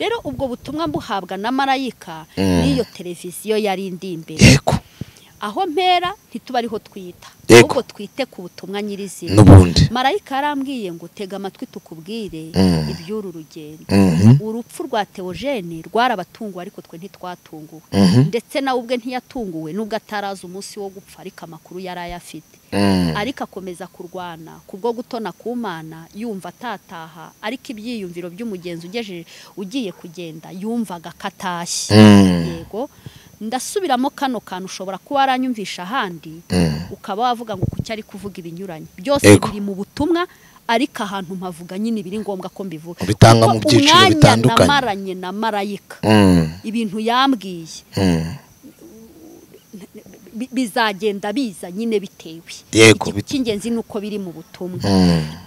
Rero ubwo butumwa mbuhabwa na marayika n'iyo televiziyo yari indi imbere. Yego. Aho mpera ntituba ariho twita, ahubwo twite ku butumwa nyirizina. N'ubundi marayika yarambwiye ngo tega amatwi tukubwire iby'uru rugendo. Urupfu rwa Theogene rwarabatunguwe, ariko twe ntitwatunguwe, ndetse nawe ubwe ntiyatunguwe nubwo atarazi umunsi wo gupfa, ariko amakuru yari ayafite. Ariko akomeza kurwana kubwo gutona ku Mana, yumva atataha, ariko ibyiyumviro by'umugenzi ugejeje ugiye kugenda yumvaga katashye. Yego. Ndasubiramo kano kantu ushobora kuba waranyumvisha ahandi, ukaba wavuga ngo kuki ari kuvuga ibinyuranye. Byose biri mu butumwa, ariko ahantu mpavuga nyine biri ngombwa ko mbivuga. Bitanga mu byiciro bitandukanye. Namaranye na marayika, ibintu yambwiye bizagenda biza nyine bitewe. Yego. Icy'ingenzi nuko biri mu butumwa.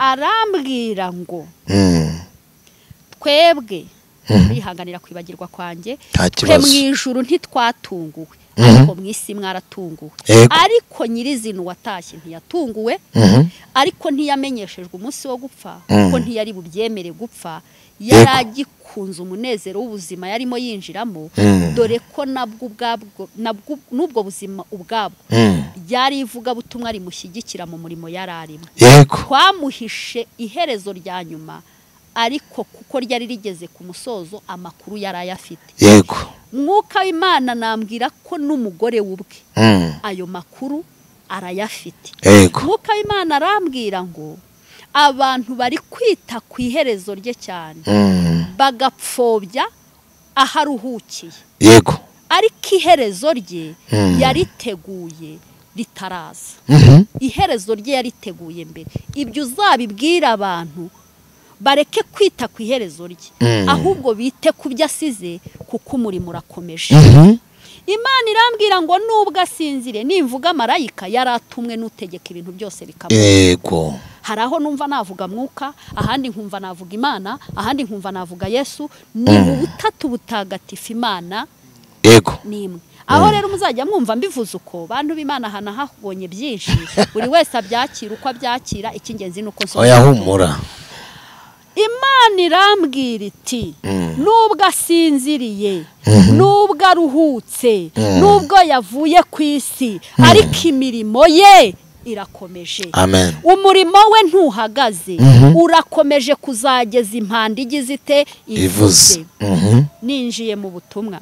Arambwira ngo twebwe bihanganira kwibagirwa kwanjye, twe mu ijuru ntitwatunguwe, ariko mu isi mwaratunguwe. Ariko nyirizina watashye ntiyatunguwe, ariko ntiyamenyeshejwe umunsi wo gupfa, kuko ntiyari bubyemere gupfa, yaragikunze umunezero w'ubuzima yarimo yinjiramo, dore ko nabwo ubwabwo n'ubwo buzima ubwabwo ryari ivugabutumwa rimushyigikira mu murimo yararimo. Twamuhishe iherezo rya nyuma, ariko kuko ryari rigeze ku musozo amakuru yari ayafite. Yego. Mwuka w'Imana nambwira ko n'umugore w'ubwe ayo makuru arayafite. Yego. Mwuka w'Imana arambwira ngo abantu bari kwita ku iherezo rye cyane, bagapfobya aharuhukiye. Yego. Ariko iherezo rye yariteguye ritaraza. Iherezo rye yariteguye mbere. Ibyo uzabibwira abantu bareke kwita ku iherezo rye, ahubwo bite ku byo asize, kuko umurimo urakomeje. Imana irambwira ngo nubwo asinzire, nimvuga marayika yaratumwe n'utegeka ibintu byose bikaba. Yego. Hari aho numva navuga mwuka, ahandi nkumva navuga Imana, ahandi nkumva navuga Yesu. Ni mu butatu butagatifu Imana. Yego. Nimwe. Aho rero muzajya mwumva mbivuze uko bantu b'Imana hana habonye byinshi, buri wese abyakira uko abyakira, icy'ingenzi nuko nsohoye. Oya humura. Imana irambwira iti nubwo asinziriye, nubwo aruhutse, nubwo yavuye ku isi, ariko imirimo ye irakomeje. Amen. Umurimo we ntuhagaze, urakomeje kuzageza impanda igize ite ivuze. Ninjiye mu butumwa.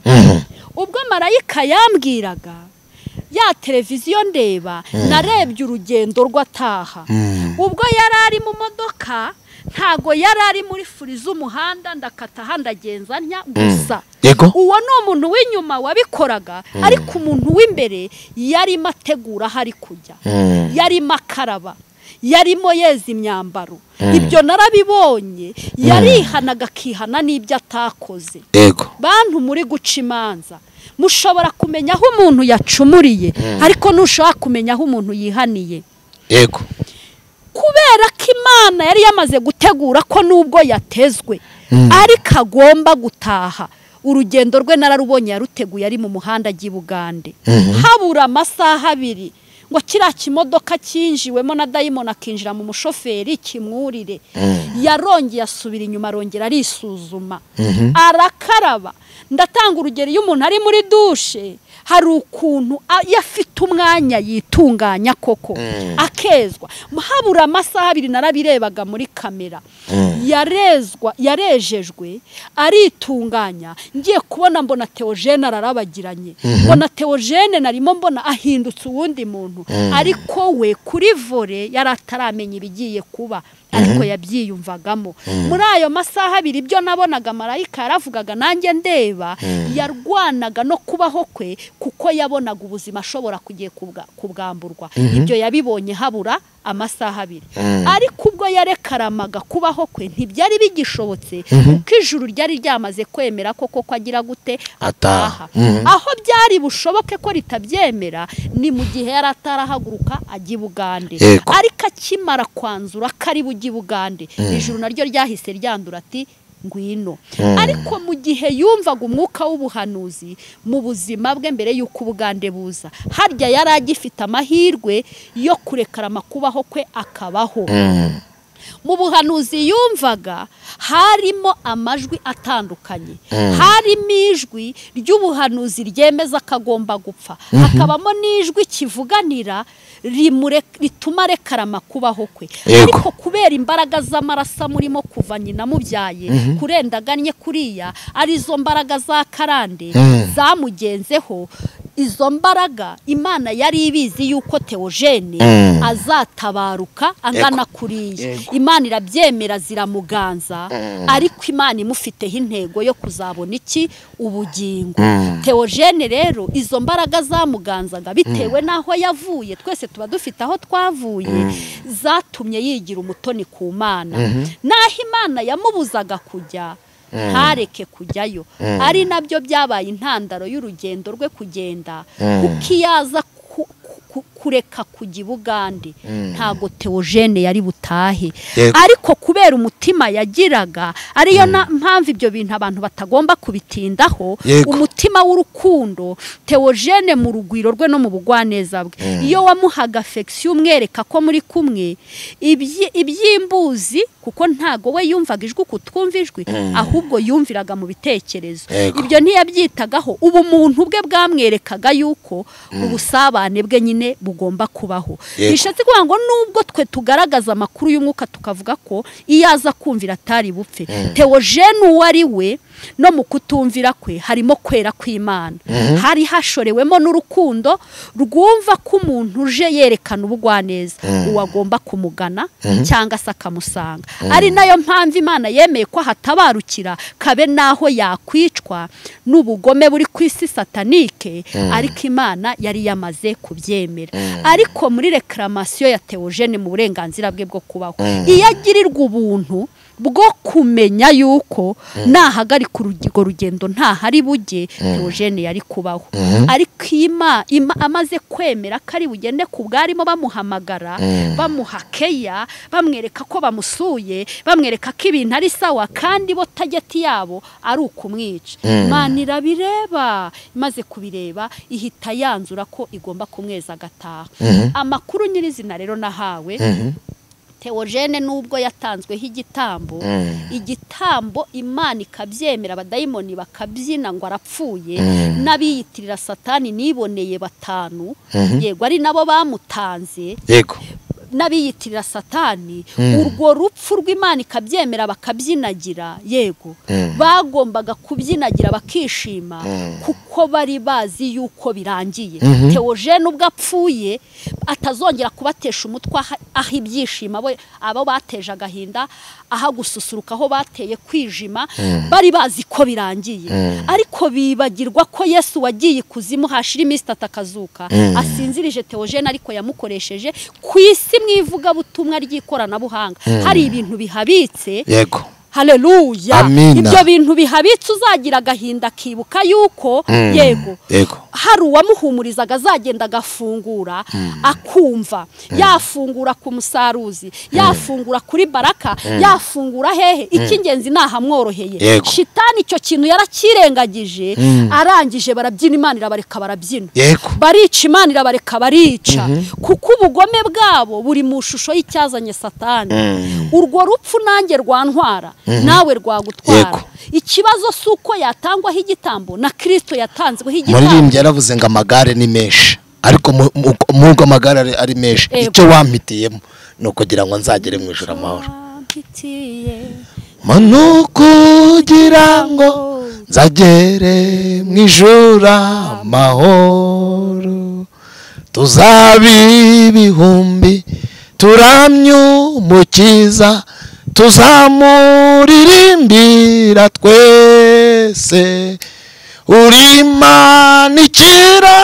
Ubwo marayika yambwiraga ya televiziyo ndeba, narebye urugendo rw'ataha. Ubwo yari ari mu modoka, Ntago yari ari muri furi z'umuhanda ndakata handagenza ntya gusa. Uwo ni umuntu w'inyuma wabikoraga, ariko umuntu w'imbere yarimo ategura hari kujya, yarimo akaraba, yarimo yeza imyambaro. Ibyo narabibonye, yarihanaga akihana n'ibyo atakoze. Bantu muri guca imanza, mushobora kumenya aho umuntu yacumuriye, ariko ntushobora kumenya aho umuntu yihaniye. Yego. Kubera ko Imana yari yamaze gutegura ko nubwo yatezwe ariko agomba gutaha, urugendo rwe nararubonye yaruteguye ari mu muhanda ajya i Bugande. Habura amasaha abiri ngo kiriya kimodoka cyinjiwemo na dayimoni akinjira mu mushoferi kimwurire. Yarongeye asubira inyuma, arongera arisuzuma, arakaraba. Ndatanga urugero, iyo umuntu ari muri dushe hari ukuntu afite umwanya yitunganya koko akezwa. Habura amasaha abiri narabirebaga muri kamera, yarezwa, yarejejwe, aritunganya. Ngiye kubona mbona Theogene ararabagiranye, mbona Theogene narimo mbona ahindutse uwundi muntu, ariko we kuri vore yari ataramenya ibigiye kuba, ariko yabyiyumvagamo. Muri ayo masaha abiri ibyo nabonaga marayika yaravugaga nanjye ndeba, yarwanaga no kubaho kwe kuko yabonaga ubuzima ashobora kugiye kubwamburwa. Ibyo yabibonye habura amasaha abiri, ariko ubwo yarekaramaga kubaho kwe ntibyari bigishobotse, kuko ijuru ryari ryamaze kwemera ko koko agira gute ataha. Aho byari bushoboke ko ritabyemera ni mu gihe yari atarahaguruka ajya i Bugande, ariko akimara kwanzura ko ari bujye i Bugande, ijuru naryo ryahise ryandura ati ngwino. Ariko mu gihe yumvaga umwuka w'ubuhanuzi mu buzima bwe mbere y'uko Ubugande buza, harya yari agifite amahirwe yo kurekarama kubaho kwe akabaho. Mu buhanuzi yumvaga harimo amajwi atandukanye, harimo ijwi ry'ubuhanuzi ryemeza ko agomba gupfa, hakabamo n'ijwi kivuganira rituma rekarama kubaho kwe. Ariko kubera imbaraga z'amaraso murimo kuva nyina mubyaye kurendaganye kuriya, arizo mbaraga za karande zamugenzeho. Izo mbaraga Imana yari ibizi yuko Theogene azatabaruka angana kuriya. Imana irabyemera ziramuganza, ariko Imana imufiteho intego yo kuzabona iki? Ubugingo. Theogene rero izo mbaraga zamuganzaga bitewe n'aho yavuye, twese tuba dufite aho twavuye, zatumye yigira umutoni ku Mana. Naho Imana yamubuzaga kujya, ntareke kujyayo, ari nabyo byabaye intandaro y'urugendo rwe kugenda, kuko iyaza kureka kujya i Bugande ntago Theogene yari butahe. Ariko kubera umutima yagiraga, ariyo mpamvu ibyo bintu abantu batagomba kubitindaho, umutima w'urukundo Theogene mu rugwiro rwe no mu bugwaneza bwe, iyo wamuhaga affection umwereka ko muri kumwe, ibyimbuzi, kuko ntago we yumvaga ijwi kutwumva ijwi, ahubwo yumviraga mu bitekerezo. Ibyo ntiyabyitagaho, ubumuntu bwe bwamwerekaga yuko ubusabane bwe nyine bugomba kubaho. Bishatse kuvuga ngo nubwo twe tugaragaza amakuru y'umwuka tukavuga ko iyo aza kumvira atari bupfe, Theogene uwo ari we no mu kutumvira kwe harimo kwera kw'Imana, hari hashorewemo n'urukundo rwumva ko umuntu uje yerekana ubugwaneza uwo agomba kumugana cyangwa se akamusanga. Ari nayo mpamvu Imana yemeye ko hatabarukira kabe naho yakwicwa n'ubugome buri ku isi satanike, ariko Imana yari yamaze kubyemera. Ariko muri reclamation ya Theogene mu burenganzira bwe bwo kubaho, iyo agirirwa ubuntu bwo kumenya yuko nahagarika urwo rugendo ntahari bujye, Theogene yari kubaho. Ariko amaze kwemera ko ari bugende ku bwarimo bamuhamagara, bamuha keya, bamwereka ko bamusuye, bamwereka ko ibintu ari sawa, kandi bo tageti yabo ari ukumwica. Imana irabireba, imaze kubireba ihita yanzura ko igomba kumweza agataha. Amakuru nyirizina rero nahawe, Theogene nubwo yatanzweho igitambo, igitambo Imana ikabyemera, abadayimoni bakabyina ngo arapfuye, n'abiyitirira Satani niboneye batanu, yego ari nabo bamutanze, yego n'abiyitirira Satani, urwo rupfu rw'Imana ikabyemera bakabyinagira, yego bagombaga kubyinagira bakishima, kuko bari bazi yuko birangiye. Theogene ubwo apfuye Atazongera kubatesha umutwe aho ibyishimo abo bateje agahinda, aho gususuruka aho bateye kwijima, bari bazi ko birangiye. Ariko bibagirwa ko Yesu wagiye ikuzimu hashira iminsi itatu akazuka, asinzirije Theogene ariko yamukoresheje ku isi mwivuga butumwa ry'ikoranabuhanga. Hari ibintu bihabitse. Yego. Haleluya. Ibyo bintu bihabitse uzagira agahinda kibuka yuko yego hari uwamuhumurizaga azagenda agafungura akumva, yafungura ku musaruzi, yafungura kuri Baraka, yafungura hehe, icy'ingenzi nahamworoheye. Shitani icyo kintu yarakirengagije, arangije barabyina Imana irabareka barabyina, barica Imana irabareka barica, kuko ubugome bwabo buri mu shusho y'icyazanye Satani. Urwo rupfu nanjye rwantwara nawe rwagutwara. Ikibazo suko yatangwaho igitambo na Kristo yatanzweho igitambo. Muririmbyi yaravuze ngo amagare ni menshi, ariko mugo amagare ari menshi, icyo wampitiyemo ni ukugira ngo nzagere mu ijuru amahoro. Manu kugira ngo nzagere mu ijuru amahoro, tuzaba ibihumbi turamye Umukiza, tuzamuririmbira twese. Urimanikira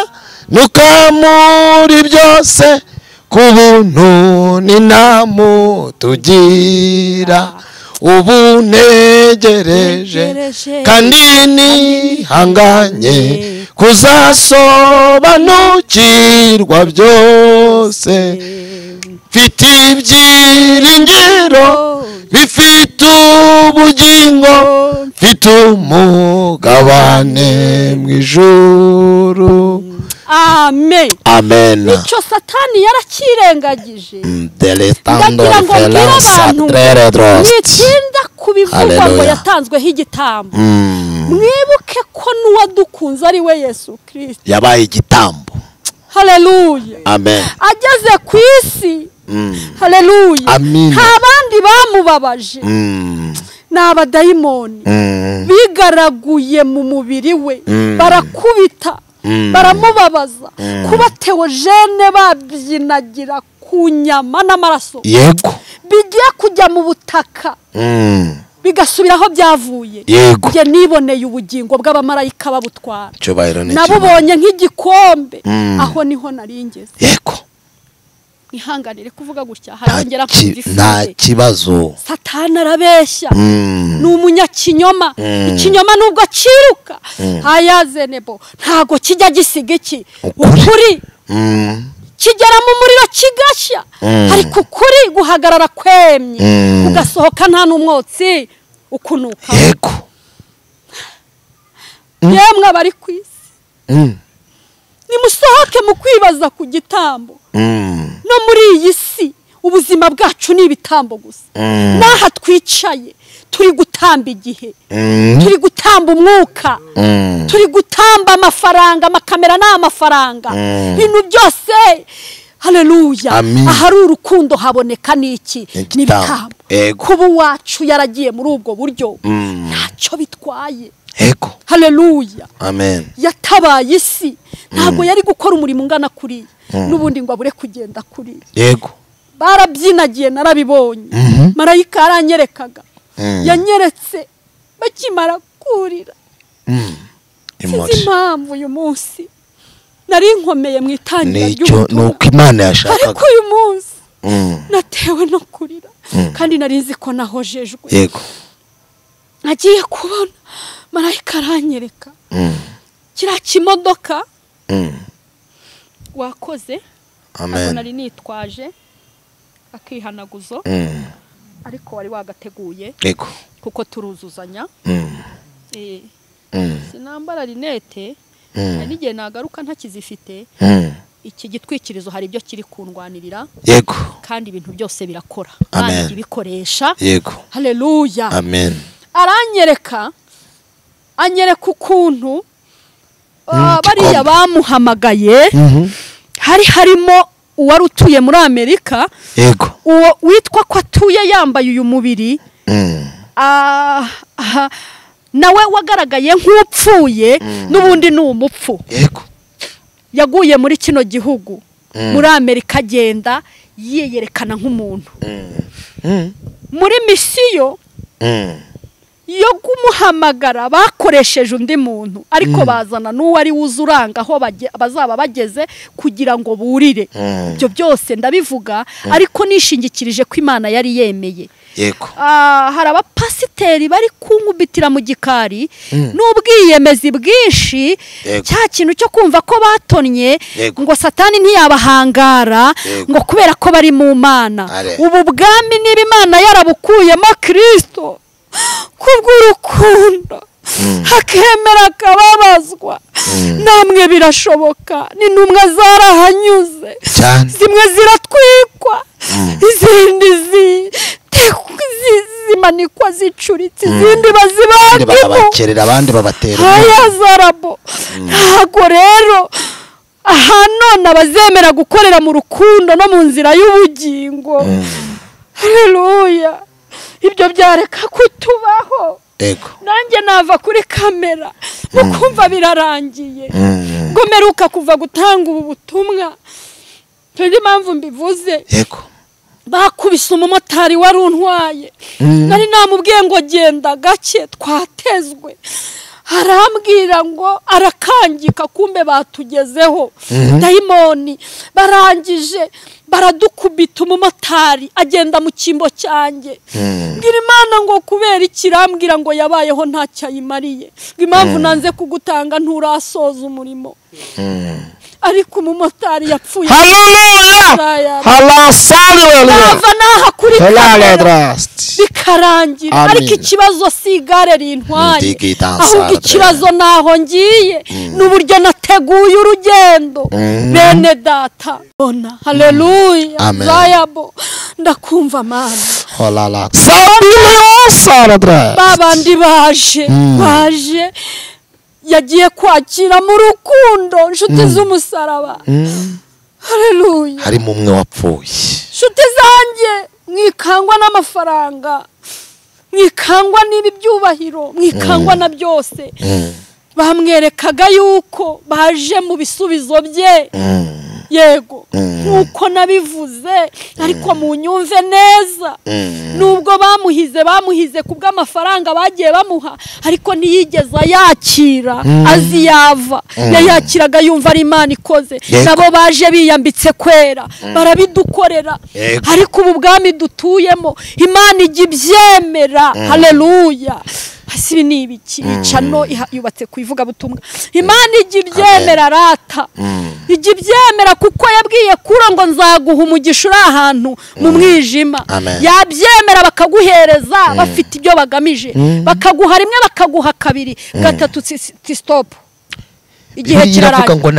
nukamuri byose, ku buntu n'inamu tugira. Ubu ntegereje kandi nihanganye kuzasobanukirwa byose. Mfite ibyiringiro bifite ubugingo, mfite umugabane mu ijuru. Amen. Amen. Icyo Satani yarakirengagije. Ndagira ngo mbwire abantu mwitinda kubivugwa ngo yatanzweho igitambo. Mwibuke ko n'uwadukunze ari we Yesu Kristo yabaye igitambo. Haleluya. Amen. Ageze ku isi. Haleluya. Nta bandi bamubabaje. Ni abadayimoni bigaraguye mu mubiri we, barakubita, baramubabaza. Kuba Theogene babyinagira ku nyama n'amaraso, yego, bigiye kujya mu butaka, bigasubiraho byavuye. Yego. Njye niboneye ubugingo bw'abamarayika babutwara, nabubonye nk'igikombe, aho niho naringeze. Yego. Ihanganire kuvuga gutya, harongera kumva nta kibazo. Satani arabeshya, ni umunyakinyoma. Ikinyoma nubwo kiruka ayazenebo ntago kijya gisiga iki ukuri, kigera mu muriro kigashya, ariko ukuri guhagarara kwemye, ugasohoka nta n'umwotsi ukunuka. Yego. Yemwe abari ku isi, nimusohoke mu kwibaza ku gitambo. No muri iyi si ubuzima bwacu ni ibitambo gusa. Naha twicaye turi gutamba igihe, turi gutamba umwuka, turi gutamba amafaranga, amakamera ni amafaranga, ibintu byose. Haleluya. Ahari urukundo haboneka niki? N'ibitambo. Kuba uwacu yaragiye muri ubwo buryo ntacyo bitwaye. Yego. Haleluya. Amen. Yatabaye isi, ntabwo yari gukora umurimo ungana kuriya, n'ubundi ngo abure kugenda kuriya. Yego. Barabyinagiye narabibonye. Marayika yaranyerekaga. Yanyeretse bakimara kurira. Sinzi impamvu uyu munsi nari nkomeye mu itangira ry'ubutumwa. Nuko Imana yashakaga. Ariko uyu munsi natewe no kurira, kandi nari nzi ko nahojejwe. Yego. Nagiye kubona marayika aranyereka kiriya kimodoka wakoze. Amen. Nari nitwaje akihanaguzo, ariko wari wagateguye. Yego. Kuko turuzuzanya. Sinambara rinete, hari n'igihe nagaruka ntakizifite. Iki gitwikirizo hari ibyo kiri kundwanirira. Yego. Kandi ibintu byose birakora. Kandi ibikoresha. Yego. Haleluya. Amen. Aranyereka, anyereka ukuntu bariya bamuhamagaye, hari harimo uwari utuye muri Amerika. Yego. Uwo witwa ko atuye yambaye uyu mubiri, nawe wagaragaye nk'upfuye, n'ubundi ni umupfu. Yego. Yaguye muri kino gihugu. Muri Amerika agenda yiyerekana nk'umuntu. Muri misiyo yo kumuhamagara bakoresheje undi muntu, ariko bazana n'uwo ari wuzuranga aho bazaba bageze kugira ngo burire. Ibyo byose ndabivuga ariko nishingikirije ko Imana yari yemeye. Yego. Hari abapasiteri bari kunkubitira mu gikari n'ubwiyemezi bwinshi, cya kintu cyo kumva ko batonnye ngo Satani ntiyabahangara ngo kubera ko bari mu Mana. Ubu bwami niba Imana yarabukuyemo Kristo kubw'urukundo hakemera akababazwa, namwe birashoboka. Ni ntumwa zarahanyuze, zimwe ziratwikwa, izindi zimanikwa zicuritse, izindi bazibagimo, babakerera abandi babatera haya zarabo. Ntago rero aha none abazemera gukorera mu rukundo no mu nzira y'ubugingo. Haleluya. Ibyo byareka kutubaho. Ego. Nanjye nava kuri kamera mukumva birarangiye. Ngo meruka kuva gutanga ubu butumwa, tuzi impamvu mbivuze. Yego. Bakubise umumotari wari untwaye, nari namubwiye ngo genda gake twatezwe, arambwira ngo arakangika, kumbe batugezeho dayimoni. Barangije baradukubita, umumotari agenda mu cyimbo cyanjye. Mbwira Imana ngo kubera ikirambwira ngo yabayeho ntacyo ayimariye, ngo impamvu nanze kugutanga nturasoza umurimo. Ariko umumotari yapfuye. Haleluya. Nava naha kuri kamera bikarangira. Ariko ikibazo si igare rintwaye, ahubwo ikibazo naho ngiye n'uburyo nateguye urugendo. Bene data, bona. Haleluya. Zayabo, ndakumva Mana. Babandi baje baje yagiye kwakira mu rukundo inshuti z'umusaraba. Haleluya. Harimo umwe wapfuye. Inshuti zanjye, mwikangwa n'amafaranga, mwikangwa n'ibi byubahiro, mwikangwa na byose. Bamwerekaga yuko baje mu bisubizo bye. Yego, nkuko nabivuze, ariko munyumve neza. Nubwo bamuhize kubw'amafaranga bagiye bamuha, ariko ntiyigeze yakira aziyava. Yayakiraga yumva ari Imana ikoze. Nabo baje biyambitse kwera, barabidukorera. Ariko ubu bwami dutuyemo Imana ijya ibyemera. Haleluya. Hasi ni ibiki icano yubatse kuivuga butumwa. Imana ijya ibyemera rata. Ijya ibyemera kuko yabwiye Kuro ngo nzaguha umugisha uri ahantu mu mwijima. Yabyemera bakaguhereza bafite ibyo bagamije, bakaguha rimwe, bakaguha kabiri, gatatu stop. Igihe kirarangira ngo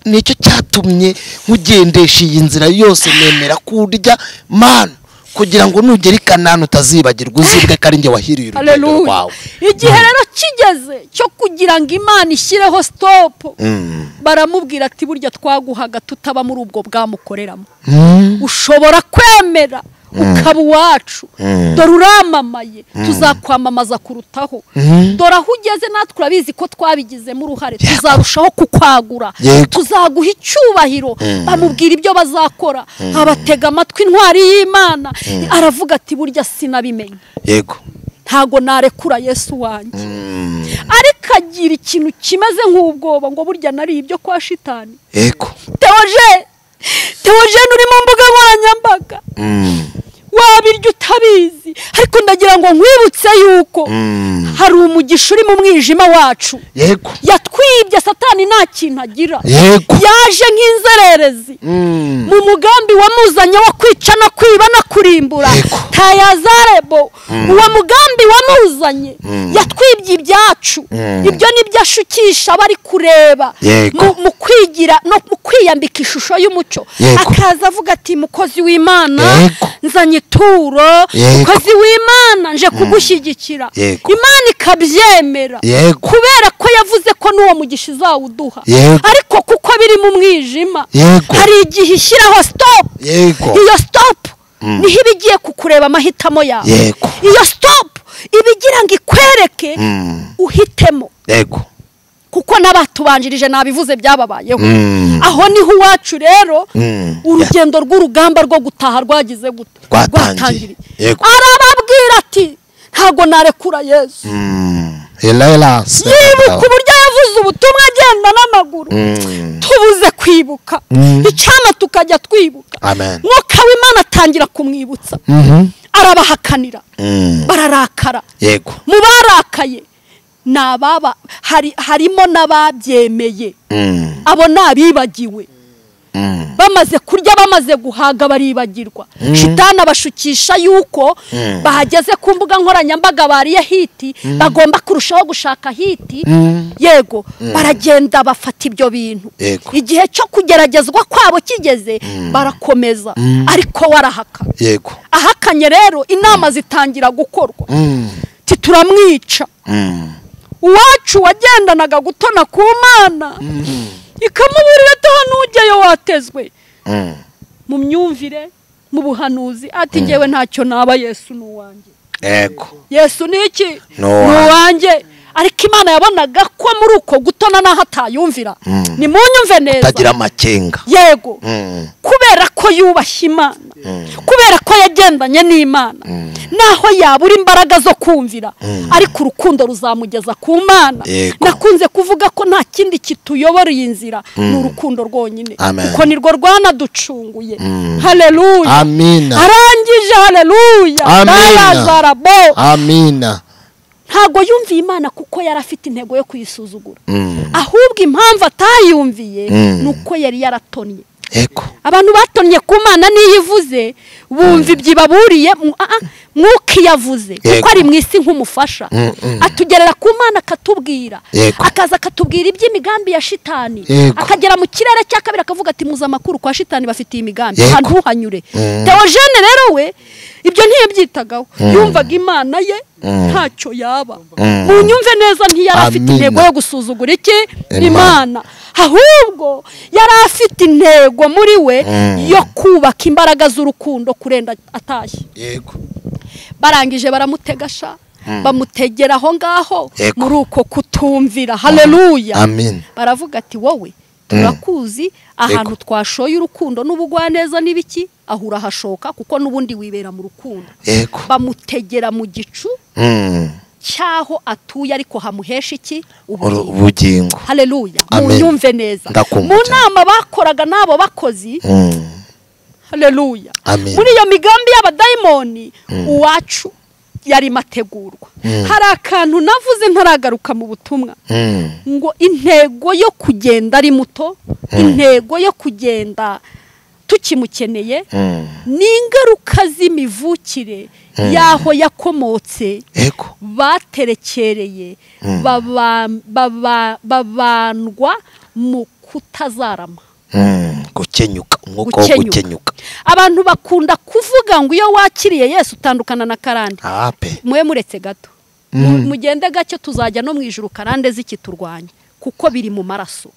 nicyo cyatumye nkugendesha iyi nzira yose, nemera kurya mana kugira ngo nugera i Kanani utazibagirwa, uzibwe ko ari njye wahiriye urugendo rwawe. Igihe rero kigeze cyo kugira ngo Imana ishyireho stop, baramubwira ati burya twaguhaga tutaba muri ubwo bwamukoreramo. Ushobora kwemera ukaba uwacu, dore uramamaye, tuzakwamamaza kurutaho. Dore aho ugeze natwe urabizi ko twabigizemo uruhare, tuzarushaho kukwagura, tuzaguha icyubahiro. Bamubwira ibyo bazakora, abatega amatwi intwari y'Imana. Aravuga ati burya sinabimenye. Yego. Ntago narekura Yesu wanjye. Ariko agira ikintu kimeze nk'ubwoba ngo burya nari ibyo kwa shitani. Yego. Teogene uri mu mbuga nkoranyambaga, wabirya utabizi, ariko ndagira ngo nkwibutse yuko hari umugisha uri mu mwijima wacu. Yego. Yatwibye Satani nta kintu agira. Yego. Yaje nk'inzererezi mu mugambi wamuzanye wo kwica no kwiba no kurimbura. Tayazarebo, uwo mugambi wamuzanye yatwibye ibyacu. Ibyo nibyo ashukisha bari kureba mu kwigira no mu kwiyambika ishusho y'umuco. Akaza avuga ati mukozi w'Imana nzanye ituro, mukozi w'Imana nje kugushyigikira. Imana ikabyemera kubera ko yavuze ko n'uwo mugisha izawuduha. Ariko kuko biri mu mwijima, hari igihe ishyiraho stop. Iyo stop niho iba igiye kukureba amahitamo yawe. Iyo stop iba igira ngo ikwereke uhitemo. Kuko Kuko n'abatubanjirije nabivuze byababayeho. Aho niho iwacu rero urugendo rw'urugamba rwo gutaha rwagize gute, rwatangiriye. Arababwira ati ntago narekura Yesu. Yibuka uburyo yavuze ubutumwa agenda n'amaguru. Tubuze kwibuka icyama tukajya twibuka. Mwuka w'Imana atangira kumwibutsa. Arabahakanira, bararakara. Yego. Mu barakaye nababa harimo n'ababyemeye. Abo nabibagiwe. Bamaze kurya bamaze guhaga baribagirwa. Shitani abashukisha yuko bahageze ku mbuga nkoranyambaga bariye hiti, bagomba kurushaho gushaka hiti. Yego, baragenda bafata ibyo bintu. Igihe cyo kugeragezwa kwabo kigeze barakomeza, ariko warahaka. Yego. Ahakanye rero inama zitangira gukorwa. Turamwica. Uwacu wagendanaga gutona ku Mana ikamuburira tahanujyeyo watezwe. Mu myumvire, mu buhanuzi ati ngewe ntacyo naba, Yesu ni uwanjye. Yego. Yesu ni iki? Ni uwanjye. Ariko Imana yabonaga ko muri uko gutona naho atayumvira. Ni munyumve neza. Atagira amakenga. Yego. Kubera ko yubashye Imana. Kubera ko yagendanye n'Imana. Naho yabura imbaraga zo kumvira, ariko urukundo ruzamugeza ku Mana. Nakunze kuvuga ko nta kindi kituyobora iyi nzira, ni urukundo rwonyine. Kuko nirwo rwanaducunguye. Haleluya. Amina. Arangije haleluya. Amina. Amina. Ntago yumviye Imana kuko yari afite intego yo kuyisuzugura. Ahubwo impamvu atayumviye nuko yari yaratonnye. Ego. Abantu batonnye ku Mana niyivuze bumva ibyibaburiye mwuka yavuze kuko ari mu isi nk'umufasha. Atugerera ku Mana akatubwira, akaza akatubwira iby'imigambi ya shitani, akagera mu kirere cya kabiri akavuga ati muza amakuru kwa shitani bafitiye imigambi, ahantu hanyure. Theogene rero we ibyo ntiyabyitagaho, yumvaga Imana ye ntacyo yaba. Munyumve neza, ntiyari afite intego yo gusuzugura iki Imana, ahubwo yari afite intego muri we yo kubaka imbaraga z'urukundo kurenda atashye. Yego. Barangije baramutegasha, bamutegera aho ngaho muri uko kutumvira. Haleluya. Amen. Baravuga ati wowe turakuzi ahantu twashoye urukundo n'ubugwaneza n'ibiki, ahura hashoka kuko n'ubundi wibera mu rukundo. Bamutegera mu gicu cyaho atuye ariko hamuhesha iki? Ubugingo. Haleluya. Munyumve neza. Mu nama bakoraga nabo bakozi. Haleluya. Muri iyo migambi y'abadayimoni uwacu yari mategurwa. Hari akantu navuze ntaragaruka mu butumwa ngo intego yo kugenda ari muto, intego yo kugenda tukimukeneye ni ingaruka z'imivukire yaho yakomotse. Baterekereye babandwa mu kutazarama. Gukenyuka, umwuka wo gukenyuka. Abantu bakunda kuvuga ngo iyo wakiriye Yesu utandukana na karande. Mwe muretse gato, mugende gake tuzajya no mu ijuru karande zikiturwanya kuko biri mu maraso.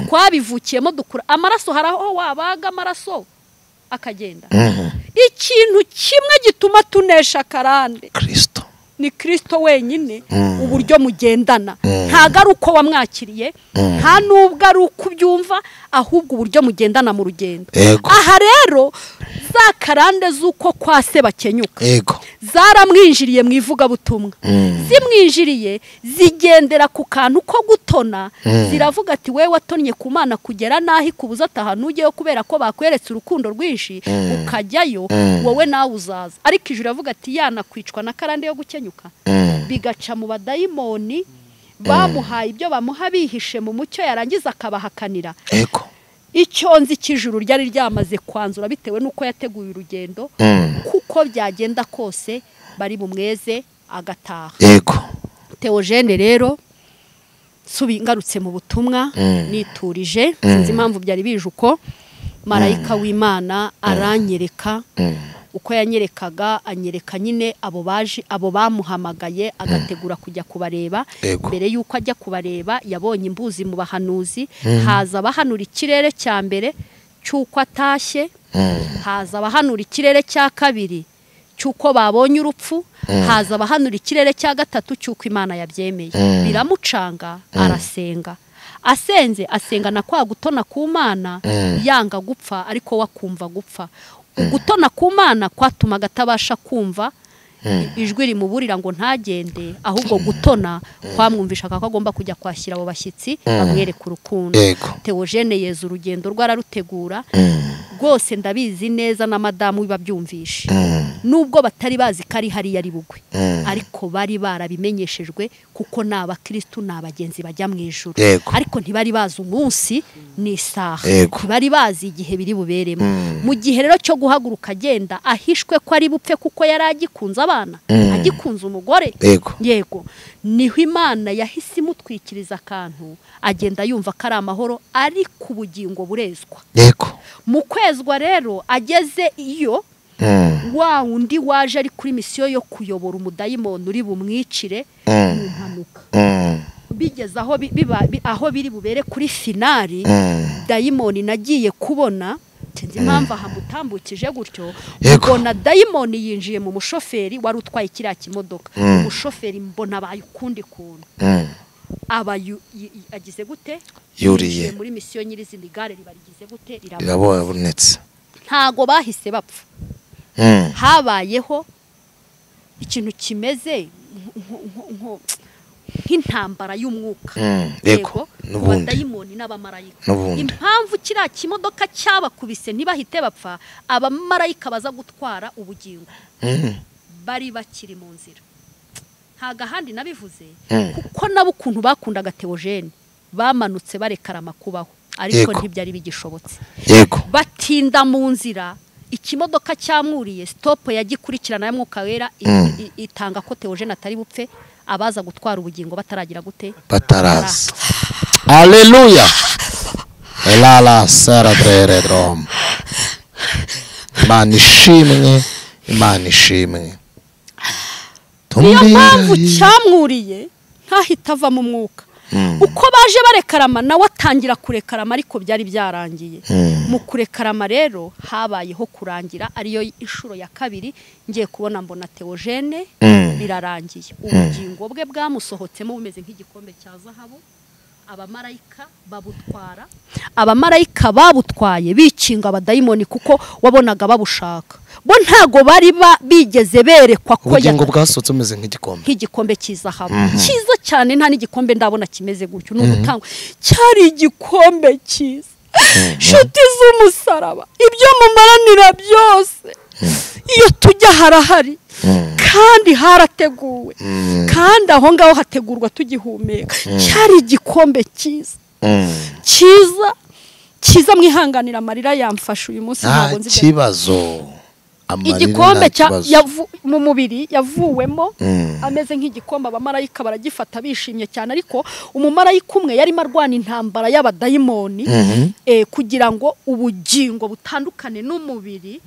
Twabivukiyemo dukura amaraso, hari aho wabaga amaraso akagenda. Ikintu kimwe gituma tunesha karande Kristo ni Kristo wenyine. Uburyo mugendana ntago ari uko wamwakiriye, nta nubwo ari uko ubyumva, ahubwo uburyo mugendana mu rugendo. Aha rero za karande z'uko kwa se bakenyuka zaramwinjiriye mu ivugabutumwa. Zimwinjiriye zigendera ku kantu ko gutona, ziravuga ati we watonnye ku Mana kugera naho ikubuza atahantu ujyeyo kubera ko bakweretse urukundo rwinshi ukajyayo, wowe nawe uzaza. Ariko ijuru iravuga ati yanakwicwa na karande yo gukenyuka. Bigaca mu badayimoni bamuhaye ibyo bamuha bihishe mu mucyo, yarangiza akabahakanira. Icyo nzi cy'ijuru ryari ryamaze kwanzura bitewe n'uko yateguye urugendo, kuko byagenda kose bari bumweze agataha. Theogene rero ngarutse mu butumwa niturije, sinzi impamvu byari bije uko marayika w'Imana aranyereka uko yanyerekaga, anyereka nyine abo baje, abo bamuhamagaye, agategura kujya kubareba. Mbere yuko ajya kubareba yabonye imbuzi mu bahanuzi, haza abahanura ikirere cya mbere cy'uko atashye, haza abahanura ikirere cya kabiri cy'uko babonye urupfu, haza abahanura ikirere cya gatatu cy'uko Imana yabyemeye. Biramucanga arasenga. Asenze asengana kwa gutona ku Mana, yanga gupfa ariko wakumva gupfa. Ugutona ku Mana kwatumaga atabasha kumva ijwi rimuburira ngo ntagende, ahubwo gutona kwamwumvishaga ko agomba kujya kwashyira abo bashyitsi bamwereka urukundo. Theogene yeza urugendo rwararutegura rwose, ndabizi neza na madamu babyumvishe, nubwo batari bazi ko ari hariya ari bugwe, ariko bari barabimenyeshejwe kuko ni abakristu, ni abagenzi bajya mu ijuru, ariko ntibari bazi umunsi n'isaha, ntibari bazi igihe biri buberemo. Mu gihe rero cyo guhaguruka agenda ahishwe ko ari bupfe kuko yari agikunze abana, agikunze umugore, yego, niho Imana yahise imutwikiriza akantu, agenda yumva ko ari amahoro, ariko ubugingo burezwa. Yego. Mu kwezwa rero ageze iyo wa undi waje ari kuri misiyo yo kuyobora umudayimoni uri bumwicire mu mpanuka, bigeze aho aho biri bubere kuri finali, dayimoni nagiye kubona, sinzi impamvu ahamutambukije gutyo, mbona dayimoni yinjiye mu mushoferi wari utwaye kiriya kimodoka. Umushoferi mbona abaye ukundi kuntu, aba agize gute, yuriye muri misiyo nyirizindi, gare ribarigize gute, rirabonetse. Ntago bahise bapfa, habayeho ikintu kimeze nk'intambara y'umwuka, yego, n'abadayimoni n'abamarayika. Impamvu kiriya kimodoka cyabakubise ntibahite bapfa, abamarayika baza gutwara ubugingo bari bakiri mu nzira. Ntago ahandi nabivuze, kuko nabo ukuntu bakundaga Theogene bamanutse barekarama kubaho, ariko ntibyari bigishobotse. Yego. Batinda mu nzira, ikimodoka cyamwuriye, stop yagikurikirana ya Mwuka Wera itanga ko Theogene atari bupfe, abaza gutwara ubugingo bataragira gute, bataraza. Haleluya. Elala saradreredrom. Imana ishimwe, Imana ishimwe. Niyo mpamvu cyamwuriye ntahita ava mu mwuka. Uko baje barekarama nawe atangira kurekarama, ariko byari byarangiye. Mu kurekarama rero habayeho kurangira, ariyo inshuro ya kabiri ngiye kubona mbona Theogene birarangiye. Ubugingo bwe bwamusohotsemo bumeze nk'igikombe cya zahabu, abamarayika babutwara. Abamarayika babutwaye bikinga abadayimoni kuko wabonaga babushaka. Bo ntago bari bigeze berekwa ko ubugingo bwasohotse bumeze nk'igikombe, nk'igikombe cy'izahabu cyiza cyane. Nta n'igikombe ndabona kimeze gutyo, n'ugutangwa cyari igikombe cyiza. Nshuti z'umusaraba, ibyo mumaranira byose iyo tujya harahari, kandi harateguwe, kandi aho ngaho hategurwa tugihumeka. Cyari igikombe cyiza cyiza cyiza. Mwihanganira amarira yamfashe uyu munsi, ntabwo nzi ikibazo. Igikombe cya mu mubiri yavuwemo ameze nk'igikombe, abamarayika baragifata bishimye cyane, ariko umumarayika umwe yarimo arwana intambara y'abadayimoni kugira ngo ubugingo butandukane n'umubiri.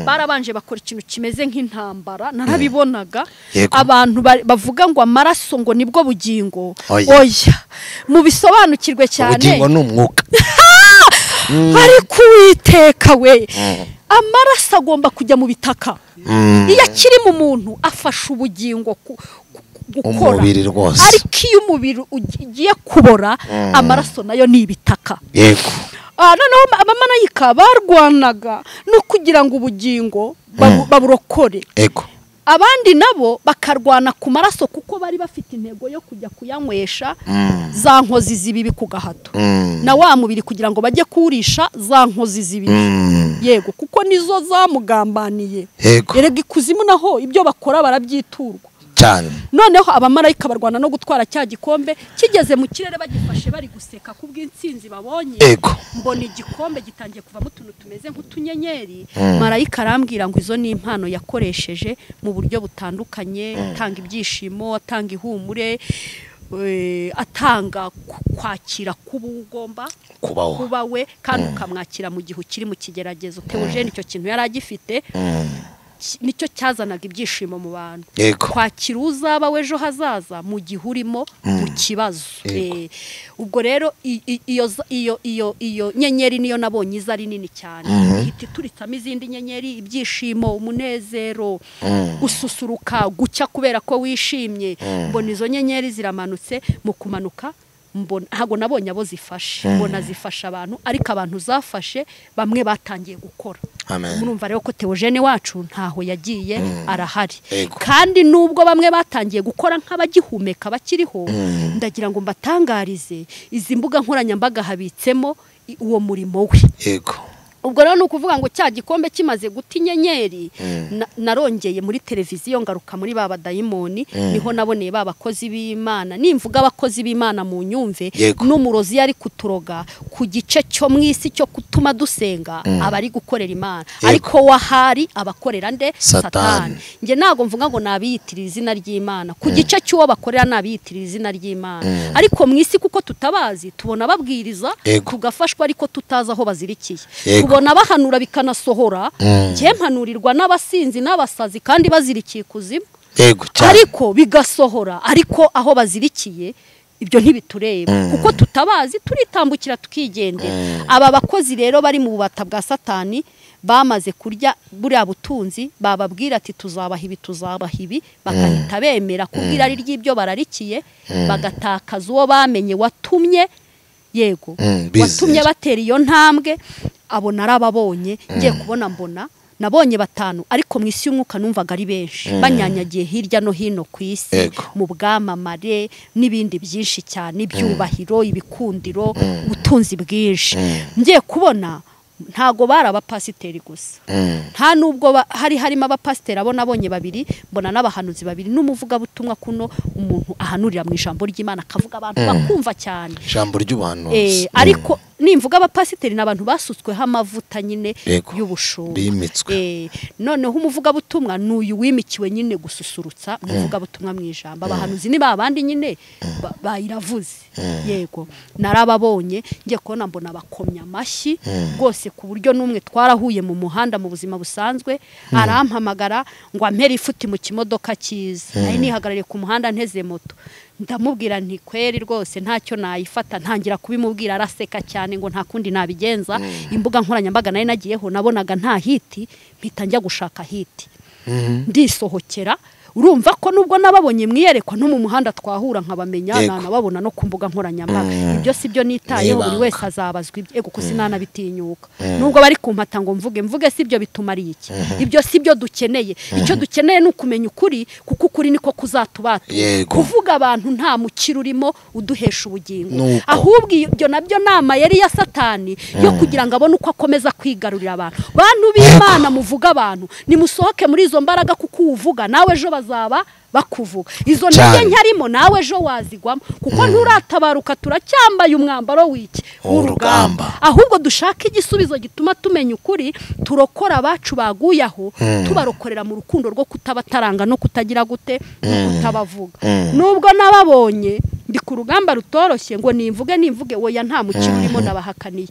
Barabanje bakora ikintu kimeze nk'intambara, narabibonaga. Abantu bavuga ngo amaraso ngo nibwo bugingo, oya, mubisobanukirwe cyane, ubugingo ni umwuka. Ariko Uwiteka we, amaraso agomba kujya mu bitaka. Iyo akiri mu muntu afasha ubugingo gukora, ariko iyo umubiri ugiye kubora, amaraso nayo ni ibitaka. Yego. Noneho abamarayika barwanaga no kugira ngo ubugingo baburokore. Yego. Abandi nabo bakarwana ku maraso kuko bari bafite intego yo kujya kuyanywesha za nkozi z'ibibi ku gahato, na wa mubiri kugira ngo bajye kurisha za nkozi z'ibibi. Yego, kuko nizo zamugambaniye. Erega ikuzimu naho ibyo bakora barabyiturwa cyane. Noneho abamarayika barwana no gutwara cya gikombe, kigeze mu kirere bagifashe bari guseka kubw'intsinzi babonye. Mbona igikombe gitangiye kuvamo utuntu tumeze nk'utunyenyeri. Marayika arambwira ngo izo ni impano yakoresheje mu buryo butandukanye, atanga ibyishimo, atanga ihumure, atanga kwakira kuba ugomba kuba we, kandi ukamwakira mu gihe ukiri mu kigeragezo. Theogene icyo kintu yari agifite, nicyo cyazanaga ibyishimo mu bantu. Kwakira uzaba w'ejo hazaza mu gihe urimo mu kibazo. Ubwo rero iyo nyenyeri niyo nabonye iza ari nini cyane, ihita ituritsamo izindi nyenyeri, ibyishimo, umunezero, gususuruka, gucya kubera ko wishimye. Mbona izo nyenyeri ziramanutse, mu kumanuka Mbona ntago nabonye abo zifashe, mbona zifasha abantu, ariko abantu zafashe bamwe batangiye gukora. Murumva rero ko Theogene wacu ntaho yagiye, arahari. Kandi nubwo bamwe batangiye gukora nk'abagihumeka bakiriho, ndagira ngo mbatangarize izi mbuga nkoranyambaga habitsemo uwo murimo we. Yego. Ubwo rero nukuvuga ngo cya gikombe kimaze guta inyenyeri, narongeye muri televiziyo ngaruka muri ba badayimoni, niho naboneye ba bakozi b'Imana. Nimvuga abakozi b'Imana mu nyumve, n'umurozi yari kuturoga ku gice cyo mwisi cyo kutuma dusenga, abari gukorera Imana, ariko wahari abakorera nde? Satani. Nge nago mvuga ngo nabiyitirira izina ry'Imana, ku gice cy'uwo bakorera nabiyitirira izina ry'Imana, ariko mwisi kuko tutabazi tubona babwiriza tugafashwa, ariko tutazi aho bazirikiye. Tubona bahanura bikanasohora, njye mpanurirwa n'abasinzi n'abasazi kandi bazirikiye kuzimu. Yego cyane. Ariko bigasohora, ariko aho bazirikiye ibyo ntibitureba, kuko tutabazi turitambukira tukigendera. Aba bakozi rero bari mu bubata bwa Satani bamaze kurya buriya butunzi, bababwira ati tuzabaha ibi, tuzabaha ibi, bakahita bemera kubwira ari ry'ibyo bararikiye, bagatakaza uwo bamenye watumye, yego watumye batera iyo ntambwe. Abo narababonye, ngiye kubona mbona nabonye batanu, ariko mu isi y'umwuka numvaga ari benshi banyanyagiye hirya no hino ku isi, mu bwamamare n'ibindi byinshi cyane, ibyubahiro, ibikundiro, ubutunzi bwinshi. Ngiye kubona ntago bari abapasiteri gusa, nta nubwo hari harimo abapasiteri, abo nabonye babiri, mbona n'abahanuzi babiri n'umuvugabutumwa kuno umuntu ahanurira mu ijambo ry'Imana akavuga abantu bakumva cyane ijambo ry'ubuhanuzi. Ariko nimvuga abapasiteri n'abantu basutsweho amavuta nyine y'ubushumba, noneho umuvugabutumwa n'uyu wimikiwe nyine gususurutsa umuvugabutumwa mu ijambo. Abahanuzi ni babandi nyine bayiravuze. Yego narababonye, ngiye kubona mbona bakomya amashyi rwose, ku buryo n'umwe twarahuye mu muhanda mu buzima busanzwe, arampamagara ngo ampere ifuti mu kimodoka cyiza. Nari nihagarariye ku muhanda nteze moto, ndamubwira nti kweri rwose ntacyo nayifata, ntangira kubimubwira araseka cyane ngo nta kundi nabigenza. Imbuga nkoranyambaga nari nagiyeho nabonaga nta hiti, mpita njya gushaka hiti, ndisohokera. Urumva ko nubwo nababonye mwiyerekwa no mu muhanda twahura nkabamenya, nanababona no ku mbuga nkoranyambaga. Ibyo si byo nitayeho, buri wese azabazwa ibye, kuko sinanabitinyuka. Nubwo bari kumpata ngo mvuge mvuge, si byo bitumariye iki, ibyo si byo dukeneye. Icyo dukeneye ni ukumenya ukuri, kuko ukuri niko kuzatubata. Kuvuga abantu nta mukiro urimo uduhesha ubugingo, ahubwo ibyo nabyo nama yari ya Satani yo kugira ngo abone uko akomeza kwigarurira abantu. Bantu b'Imana muvuga abantu, nimusohoke muri izo mbaraga, kuko uvuga nawe ejo bazaba bakuvuga. Izo ntege nkarimo nawe ejo wazigwamo, kuko nturatabaruka, turacyambaye umwambaro w'iki w'urugamba. Ahubwo dushaka igisubizo gituma tumenya ukuri, turokora abacu baguye aho, tubarokorera mu rukundo rwo kutabataranga no kutagira gute no kutabavuga. Nubwo nababonye ndi ku rugamba rutoroshye ngo nimvuge nimvuge, oya nta mukino urimo, nabahakaniye.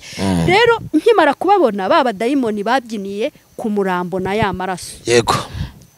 Rero nkimara kubabona ba badayimoni babyiniye ku murambo na ya maraso. Yego.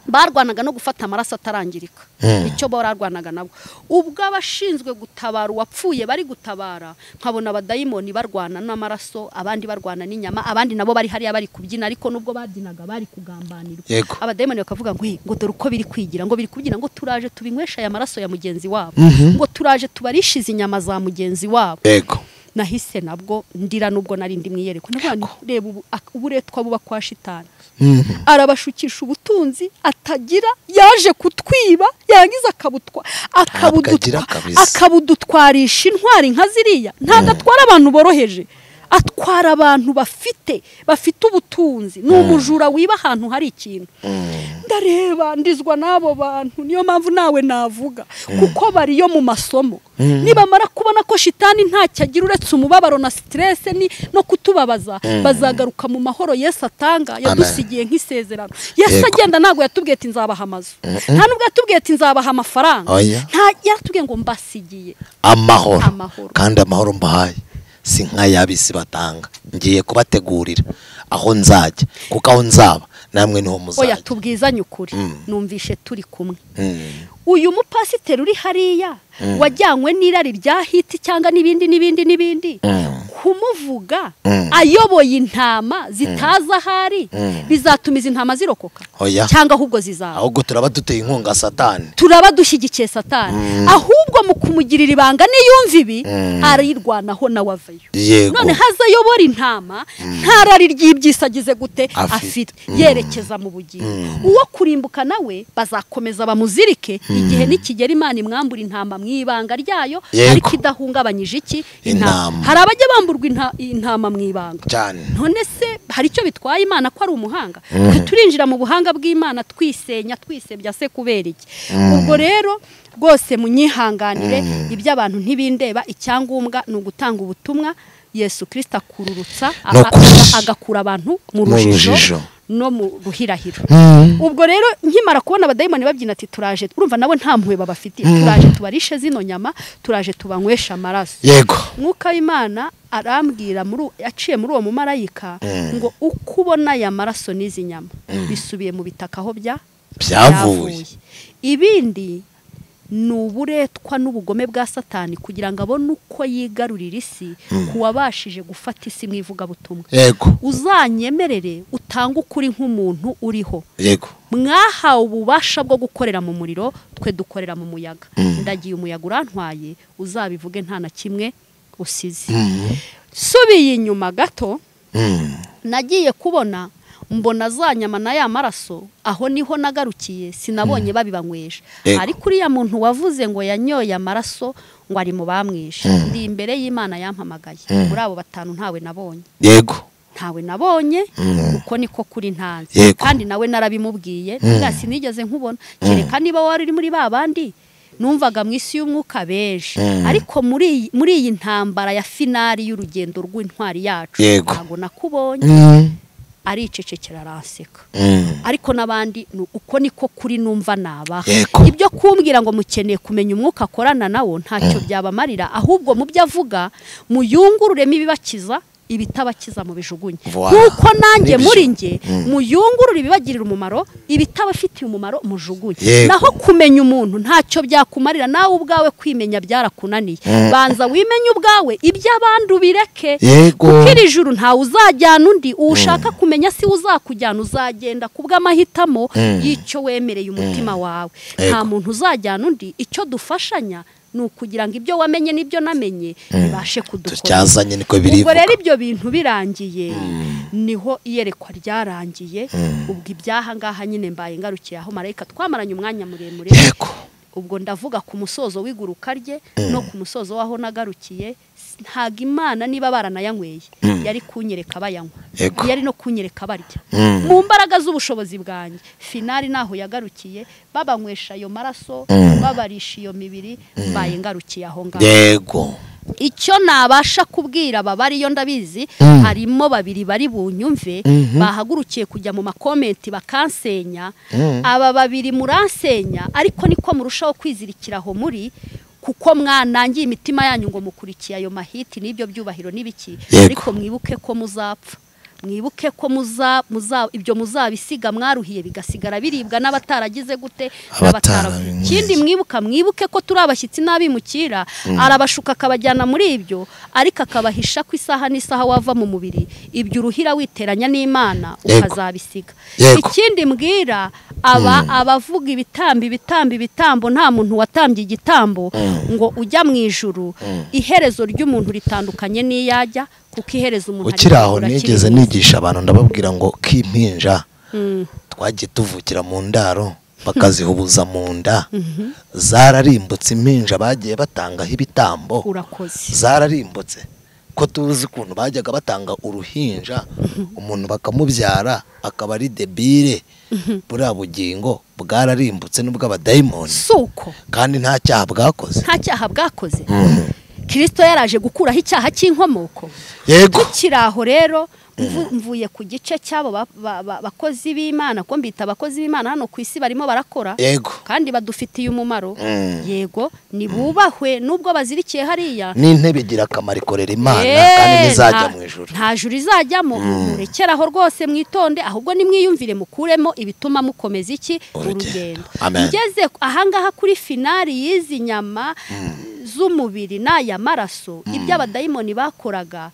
Barwanaga no gufata amaraso atarangirika, icyo bararwanaga nabo. Ubwo abashinzwe gutabara uwapfuye bari gutabara, nkabona abadayimoni barwana n'amaraso, abandi barwana n'inyama, abandi nabo bari hariya bari kubyina, ariko nubwo babyinaga bari kugambanirwa. Abadayimoni bakavuga ngo ngo dore uko biri kwigira, ngo biri kubyina, ngo turaje tubinywesha aya maraso ya mugenzi wabo, ngo turaje tubarishize inyama za mugenzi wabo. Yego. Nahise nabwo ndira, nubwo nari ndi mwiyereko, ndavuga reba uburetwa buba kwa shitani. Arabashukisha ubutunzi atagira, yaje kutwiba yarangiza akabudutwarisha intwari nka ziriya. Ntabwo atwara abantu boroheje, atwara abantu bafite ubutunzi. Ni umujura wiba ahantu hari ikintu. Ndareba ndizwa n'abo bantu, niyo mpamvu nawe navuga, kuko bariyo mu masomo. Nibamara kubona ko shitani ntacyo agira uretse umubabaro na stress ni no kutubabaza, bazagaruka mu mahoro Yesu atanga yadusigiye nk'isezerano. Yesu agenda ntago yatubwiye ati nzabaha amazu, nta nubwo yatubwiye ati nzabaha amafaranga, nta yatubwiye ngo mbasigiye amahoro, kandi amahoro mbahaye si nk'ayabisi batanga, ngiye kubategurira aho nzajya, kuko aho nzaba namwe niho muzajya. Oya tubwizanye ukuri, numvishe turi kumwe. Uyu mupasiteri uri hariya wajyanywe n'irari rya hiti cyangwa n'ibindi n'ibindi n'ibindi, Kumuvuga ayoboye intama zitaza ahari bizatuma izi ntama zirokoka cyangwa ahubwo zizaba? Ahubwo turaba duteye inkunga Satani, turaba dushyigikiye Satani. Ahubwo mu kumugirira ibanga niyumva ibi arirwanaho nawe avayo. None haza ayobora intama ntarari ry'ibyisagize gute afite, yerekeza mu bugingo. Uwo kurimbuka nawe bazakomeza bamuzirike igihe nikigera Imana imwambura intama mu ibanga ryayo, ariko idahungabanyije iki intama. Hari abajya bamburwa intama mu ibanga cyane. None se hari icyo bitwaye Imana ko ari umuhanga? Turinjira mu buhanga bw'Imana twisenya twisebya se kubera iki? Ubwo rero rwose munyihanganire iby'abantu ntibindeba, icyangombwa ni ugutanga ubutumwa. Yesu Kristo akururutsa agakura abantu mu rujijo no mu ruhirahiro. Ubwo rero nkimara kubona abadayimoni babyina ati turaje, urumva nabo nta mpuhwe babafitiye, turaje tubarishe zino nyama, turaje tubanywesha amaraso. Yego. Mwuka w'Imana arambwira aciye muri uwo mumarayika ngo uko ubona aya maraso n'izi nyama bisubiye mu bitaka aho byavuye. Ibindi ni uburetwa n'ubugome bwa Satani kugira ngo abone uko yigarurira isi kuwabashije gufata isi mu ivugabutumwa. Yego. Uzanyemerere utange ukuri nk'umuntu uriho. Yego. Mwahawe ububasha bwo gukorera mu muriro, twe dukorera mu muyaga. Ndagiye umuyaga urantwaye, uzabivuge nta na kimwe usize. Subiye inyuma gato, nagiye kubona mbona za nyama na ya maraso, aho niho nagarukiye, sinabonye babibanywesha. Ariko uriya muntu wavuze ngo yanyoye amaraso ngo ari mu bamwishe, ndi imbere y'Imana yampamagaye. Muri abo batanu ntawe nabonye. Yego. Ntawe nabonye, uko niko kuri ntanze. Kandi nawe narabimubwiye, ntabwo sinigeze nkubona. Kereka niba wari uri muri ba bandi numvaga mu isi y'umwuka benshi. Ariko muri iyi ntambara ya finali y'urugendo rw'intwari yacu, ntabwo nakubonye. Aricecekera araseka. Ariko n'abandi uko niko kuri numva nabaha. Ibyo kumbwira ngo mukeneye kumenya umwuka akorana nawo ntacyo byabamarira, ahubwo mu byo avuga muyungururemo ibibakiza, ibitabakiza mu bijugunye. Kuko nanjye muri nge muyungurure ibibagirira umumaro, ibitabafitiye umumaro mujugunye. Naho kumenya umuntu ntacyo byakumarira, nawe ubwawe kwimenya byarakunaniye. Banza wimenye ubwawe, iby'abandi ubireke. Kuko iri juru ntawe uzajyana undi, ushaka kumenya si uzakujyana, uzagenda kubw'amahitamo y'icyo wemereye umutima wawe. Nta muntu uzajyana undi, icyo dufashanya ni ukugira ngo ibyo wamenye n'ibyo namenye bibashe kudukora. Tucyazanye niko biri. Ubwo rero ibyo bintu birangiye niho iyerekwa ryarangiye. Ubwo ibyaha ngaha nyine mbaye ngarukiye aho marayika twamaranye umwanya muremure. Yego. Ubwo ndavuga ku musozo w'iguruka rye no ku musozo waho nagarukiye. Ntago Imana niba baranayanyweye yari kunyereka bayanywa, yari no kunyereka barya. Mu mbaraga z'ubushobozi bwanjye finali naho yagarukiye, babanywesha ayo maraso, babarisha iyo mibiri, mbaye ngarukiye aho ngaho. Yego. Icyo nabasha kubwira ababariyo ndabizi, harimo babiri bari bunyumve bahagurukiye kujya mu makomenti bakansenya. Aba babiri muransenya, ariko niko murushaho kwizirikira aho muri, kuko mwanangiye imitima yanyu ngo mukurikiye ayo mahiti n'ibyo byubahiro n'ibiki. Ariko mwibuke ko muzapfa, mwibuke ko ibyo muzabisiga mwaruhiye bigasigara biribwa n'abataragize gute, n'abataragize. Ikindi mwibuke ko turi abashyitsi n'abimukira. Arabashuka akabajyana muri ibyo, ariko akabahisha ku isaha n'isaha wava mu mubiri, ibyo uruhira witeranya n'Imana ukazabisiga. Ikindi mbwira abavuga ibitambo ibitambo ibitambo, nta muntu watambye igitambo ngo ujya mu ijuru. Iherezo ry'umuntu ritandukanye n'iyajya, kuko iherezo umuntu ukiri aho. Nigeze nigisha abantu ndababwira ngo k'impinja twagiye tuvukira mu ndaro bakazihubuza mu nda, zararimbutse. Impinja bagiye batangaho ibitambo, zararimbutse. Ko tuzi ukuntu bajyaga batanga uruhinja umuntu bakamubyara akaba ari debile, buriya bugingo bwararimbutse n'ubw'abadayimoni. Suko kandi nta cyaha bwakoze, nta cyaha bwakoze. Kristo yaraje gukuraho icyaha cy'inkomoko. Yego. Tukiraho rero mvuye ku gice cyabo bakozi b'Imana, ko mbita abakozi b'Imana hano ku isi barimo barakora. Yego. Kandi badufitiye umumaro. Yego, nibubahwe nubwo bazirikiye hariya. N'intebe igira akamaro ikorera Imana kandi ntizajya mu ijuru. Nta juru izajyamo. Murekeraho rwose mwitonde, ahubwo nimwiyumvire mukuremo ibituma mukomeza iki urugendo. Ngeze ahangaha kuri finali y'izi nyama z'umubiri n'aya maraso, ibyo abadayimoni bakoraga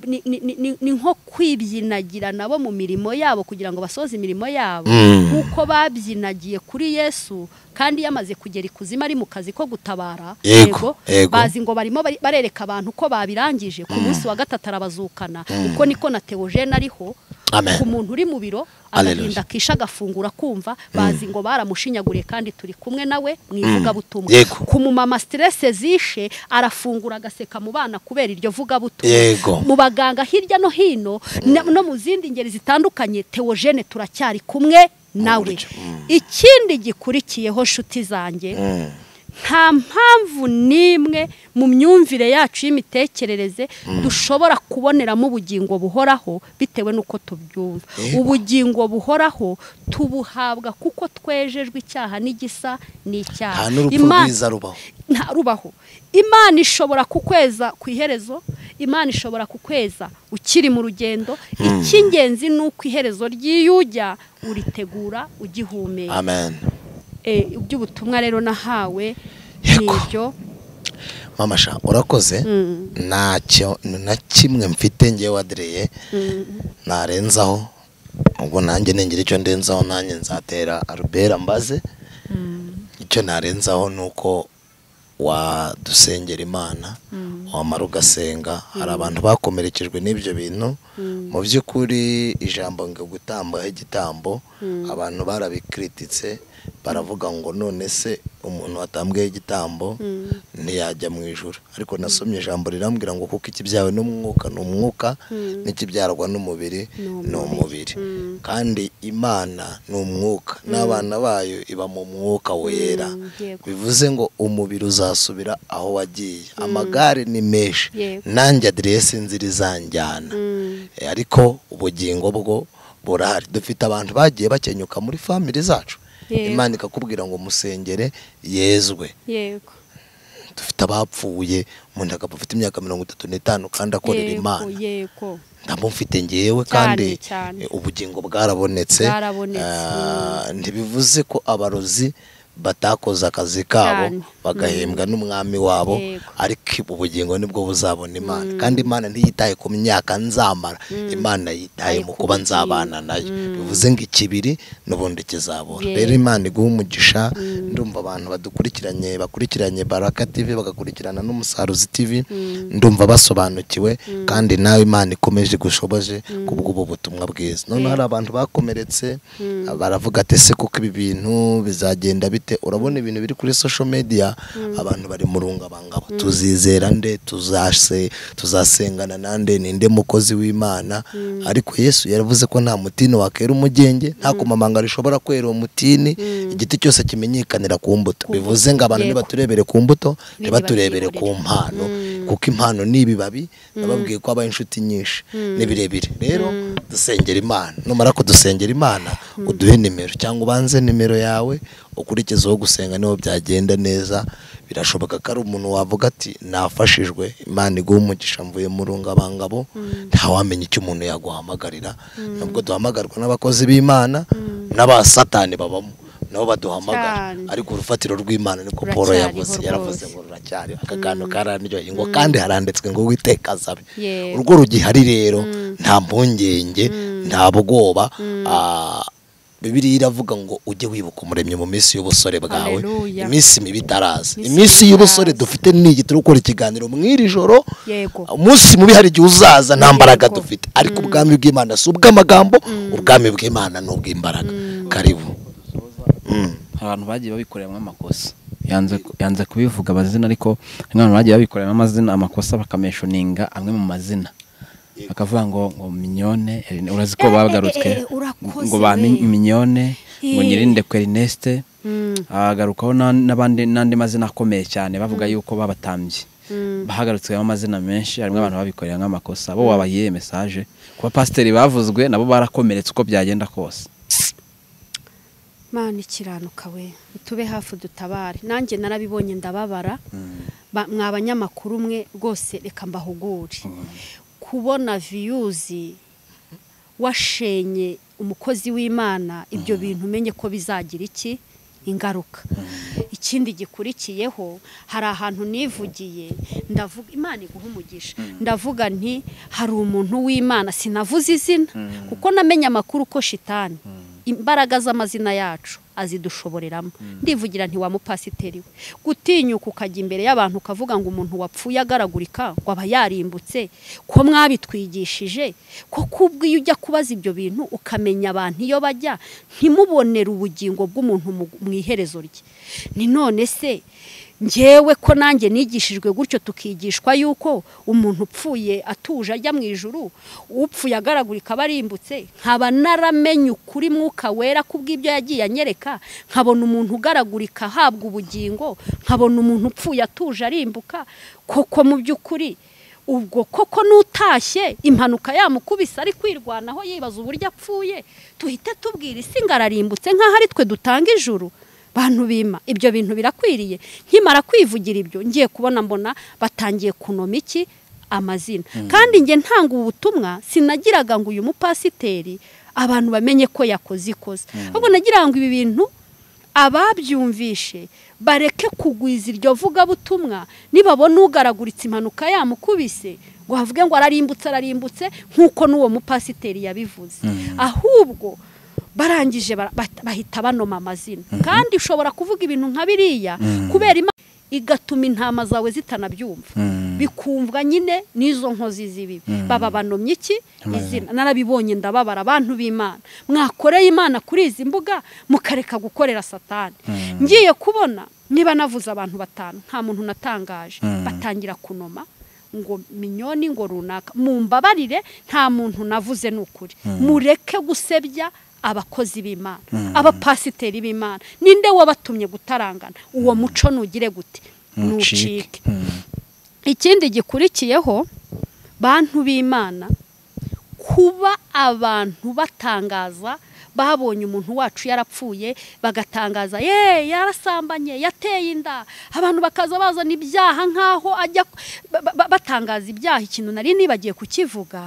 ni nko kwibyinagira nabo mu mirimo yabo kugira ngo basoze imirimo yabo, nkuko babyinagiye kuri Yesu kandi yamaze kugera ikuzimu ari mu kazi ko gutabara. Yego, bazi ngo barimo barereka abantu ko babirangije, ku munsi wa gatatu arabazukana. Uko niko na Theogene ariho, ku muntu uri mu biro agahinda kisha agafungura kumva, bazi ngo baramushinyaguriye kandi turi kumwe nawe mu ivugabutumwa. Ku mumama stress zishe arafungura agaseka mu bana kubera iryo vugabutumwa. Mu baganga hirya no hino no mu zindi ngeri zitandukanye, Theogene turacyari kumwe nawe. Ikindi gikurikiyeho nshuti zanjye, nta mpamvu nimwe mu myumvire yacu y'imitekerereze dushobora kuboneramo ubugingo buhoraho bitewe n'uko tubyumva. Ubugingo buhoraho tubuhabwa kuko twejejwe icyaha n'igisa n'icyaha. Nta rubaho. Imana ishobora kukweza ku iherezo, Imana ishobora kukweza ukiri mu rugendo. Icy'ingenzi ni uko iherezo ry'iyujya uritegura ugihumeka. Amen. Iby'ubutumwa rero nahawe nibyo. Mama sha urakoze, ntacyo na kimwe mfite ngewe wadereye narenzaho, ubwo nanjye ningira icyo ndenzaho nanjye nzatera Albert ambaze. Icyo narenzaho nuko wadusengera Imana, wamara ugasenga. Hari abantu bakomerekejwe n'ibyo bintu. Mu by'ukuri ijambo ngo gutamba igitambo, abantu barabikrititse baravuga ngo none se umuntu watambwe igitambo ntiyajya mu ijuru. Ariko nasomye ijambo rirambwira ngo kuko ikibyawe n'umwuka ni umwuka, n'ikibyarwa n'umubiri ni umubiri. Kandi Imana ni umwuka, n'abana bayo iba mu mwuka wera. Bivuze ngo umubiri uzasubira aho wagiye. Amagare ni menshi, nanjye aderese inzira izanjyana, ariko ubugingo bwo burahari. Dufite abantu bagiye bakenyuka muri family zacu, Imana ikakubwira ngo musengere yezwe. Yego. Dufite abapfuye, umuntu akaba afite imyaka 35 kandi akorera Imana. Yego. Ndamufite ngewe kandi ubugingo bwarabonetse. Ntibivuze ko abarozi batakoze akazi kabo bagahembwa n'umwami wabo, ariko ubugingo nibwo buzabona Imana. Kandi Imana ntiyitaye ku myaka nzamara, Imana yitaye mu kuba nzabana nayo. Bivuze ngo ikibiri n'ubundi kizabora. Rero Imana iguha umugisha. Ndumva abantu badukurikiranye, bakurikiranye Baraka TV, bagakurikirana n'Umusaruzi TV, ndumva basobanukiwe. Kandi nawe Imana ikomeje gushoboje kubw'ubu butumwa bwiza. None hari abantu bakomeretse baravuga ati se kuko ibi bintu bizagenda bite? Urabona ibintu biri kuri social media, abantu bari murungabangabo. Tuzizera nde? Tuzasengana nande? Ninde mukozi w'Imana? Ariko Yesu yaravuze ko nta mutini wakera umugenge, nta kumamanga rishobora kwera umutini. Igiti cyose kimenyekanira ku mbuto. Bivuze ngo abantu ntibaturebere ku mbuto, ntibaturebere ku mpano, kuko impano ni ibibabi. Nababwiye ko abaye inshuti nyinshi ni birebire. Rero dusengera Imana, numara kudusengera Imana uduhe nimero cyangwa ubanze nimero yawe ukurikizeho gusenga, niho byagenda neza. Birashoboka ko ari umuntu wavuga ati nafashijwe, Imana iguha umugisha, mvuye mu rungabangabo. Ntawamenya icyo umuntu yaguhamagarira. Nubwo duhamagarwa n'abakozi b'Imana n'abasatani babamo nabo baduhamagara, ariko urufatiro rw'Imana niko Paul yavuze, yaravuze ngo ruracyari. Aka kantu karandyoheye ngo kandi haranditswe ngo Uwiteka azabe. Urwo rugihari rero nta mpungenge, nta bwoba. Bibiliya iravuga ngo ujye wibuka umuremyi mu minsi y'ubusore bwawe, iminsi mibi itaraza. Iminsi y'ubusore dufite nigi turi gukora ikiganiro mw'iri joro. Umunsi mubi hari igihe uzaza nta mbaraga dufite, ariko ubwami bw'Imana si ubw'amagambo, ubwami bw'Imana ni ubw'imbaraga. Karibu. Abantu bagiye babikoreramo amakosa, yanze kubivuga amazina, ariko abantu bagiye babikoreramo amazina amakosa, bakameshoninga amwe mu mazina, bakavuga ngo Mignone, urazi ko bagarutswe ngo ba Mignone, ngo Nyirinde Ernest, agarukaho n'abandi n'andi mazina akomeye cyane bavuga yuko babatambye. Bahagarutswe amazina menshi, harimo abantu babikorera nk'amakosa. Bo wabayiye message kuba pasiteri bavuzwe nabo barakomeretse uko byagenda kose. Mana ikiranuka we, utube hafi dutabare. Nanjye narabibonye ndababara. Mwa banyamakuru mwe rwose reka mbahugure. Kubona views washenye umukozi w'Imana, ibyo bintu umenye ko bizagira iki ingaruka. Ikindi gikurikiyeho, hari ahantu nivugiye ndavuga Imana iguha umugisha, ndavuga nti hari umuntu w'Imana, sinavuze izina kuko namenye amakuru ko shitani imbaraga z'amazina yacu azidushoboreramo. Ndivugira nti wa mupasiteri we, gutinyuka ukajya imbere y'abantu ukavuga ngo umuntu wapfuye agaragurika ngo aba yarimbutse, ko mwabitwigishije, ko kubwiye ujya kubaza ibyo bintu ukamenya abantu iyo bajya ntimubonere ubugingo bw'umuntu mu iherezo rye. Ni none se njyewe ko nanjye nigishijwe gutyo, tukigishwa yuko umuntu upfuye atuje ajya mu ijuru, upfuye agaragurika barimbutse, nkaba naramenye ukuri Mwuka Wera kubw'ibyo yagiye anyereka, nkabona umuntu ugaragurika ahabwa ubugingo, nkabona umuntu upfuye atuje arimbuka, koko mu by'ukuri ubwo koko nutashye impanuka yamukubise ari kwirwanaho yibaza uburyo apfuye, tuhite tubwira isi ngararimbutse nkaho ari twe dutanga ijuru. Bantu bima ibyo bintu birakwiriye. Nkimara kwivugira ibyo ngiye kubona mbona batangiye kunoma iki amazina. Kandi nge ntanga ubutumwa sinagiraga ngo uyu mupasiteri abantu bamenye ko yakoze ikosa, ahubwo nagira ngo ibi bintu ababyumvishe bareke kugwiza iryo vuga butumwa, nibabona ugaraguritse impanuka yamukubise ngo havuge ngo ararimbutse ararimbutse nkuko n'uwo mupasiteri yabivuze. Ahubwo barangije bahita banoma amazina. Kandi ushobora kuvuga ibintu nka biriya kubera igatuma intama zawe zitanabyumva, bikumvwa nyine n'izo nkozi z'ibibi. Baba banomye iki izina. Narabibonye ndababara. Abantu b'Imana mwakoreye Imana kuri izi mbuga mukareka gukorera Satani. Ngiye kubona niba navuze abantu batanu nta muntu natangaje, batangira kunoma ngo Minyoni ngo runaka. Mumbabarire nta muntu navuze n'ukuri. Mureke gusebya abakozi b'Imana, abapasiteri b'Imana. Ninde wabatumye gutarangana? Uwo muco nugire gute? Nucike. Ikindi gikurikiyeho, bantu b'Imana, kuba abantu batangaza babonye umuntu wacu yarapfuye bagatangaza ye yarasambanye, yateye inda, abantu bakaza bazana ibyaha nkaho ajya batangaza ibyaha. Ikintu nari nibagiye kukivuga,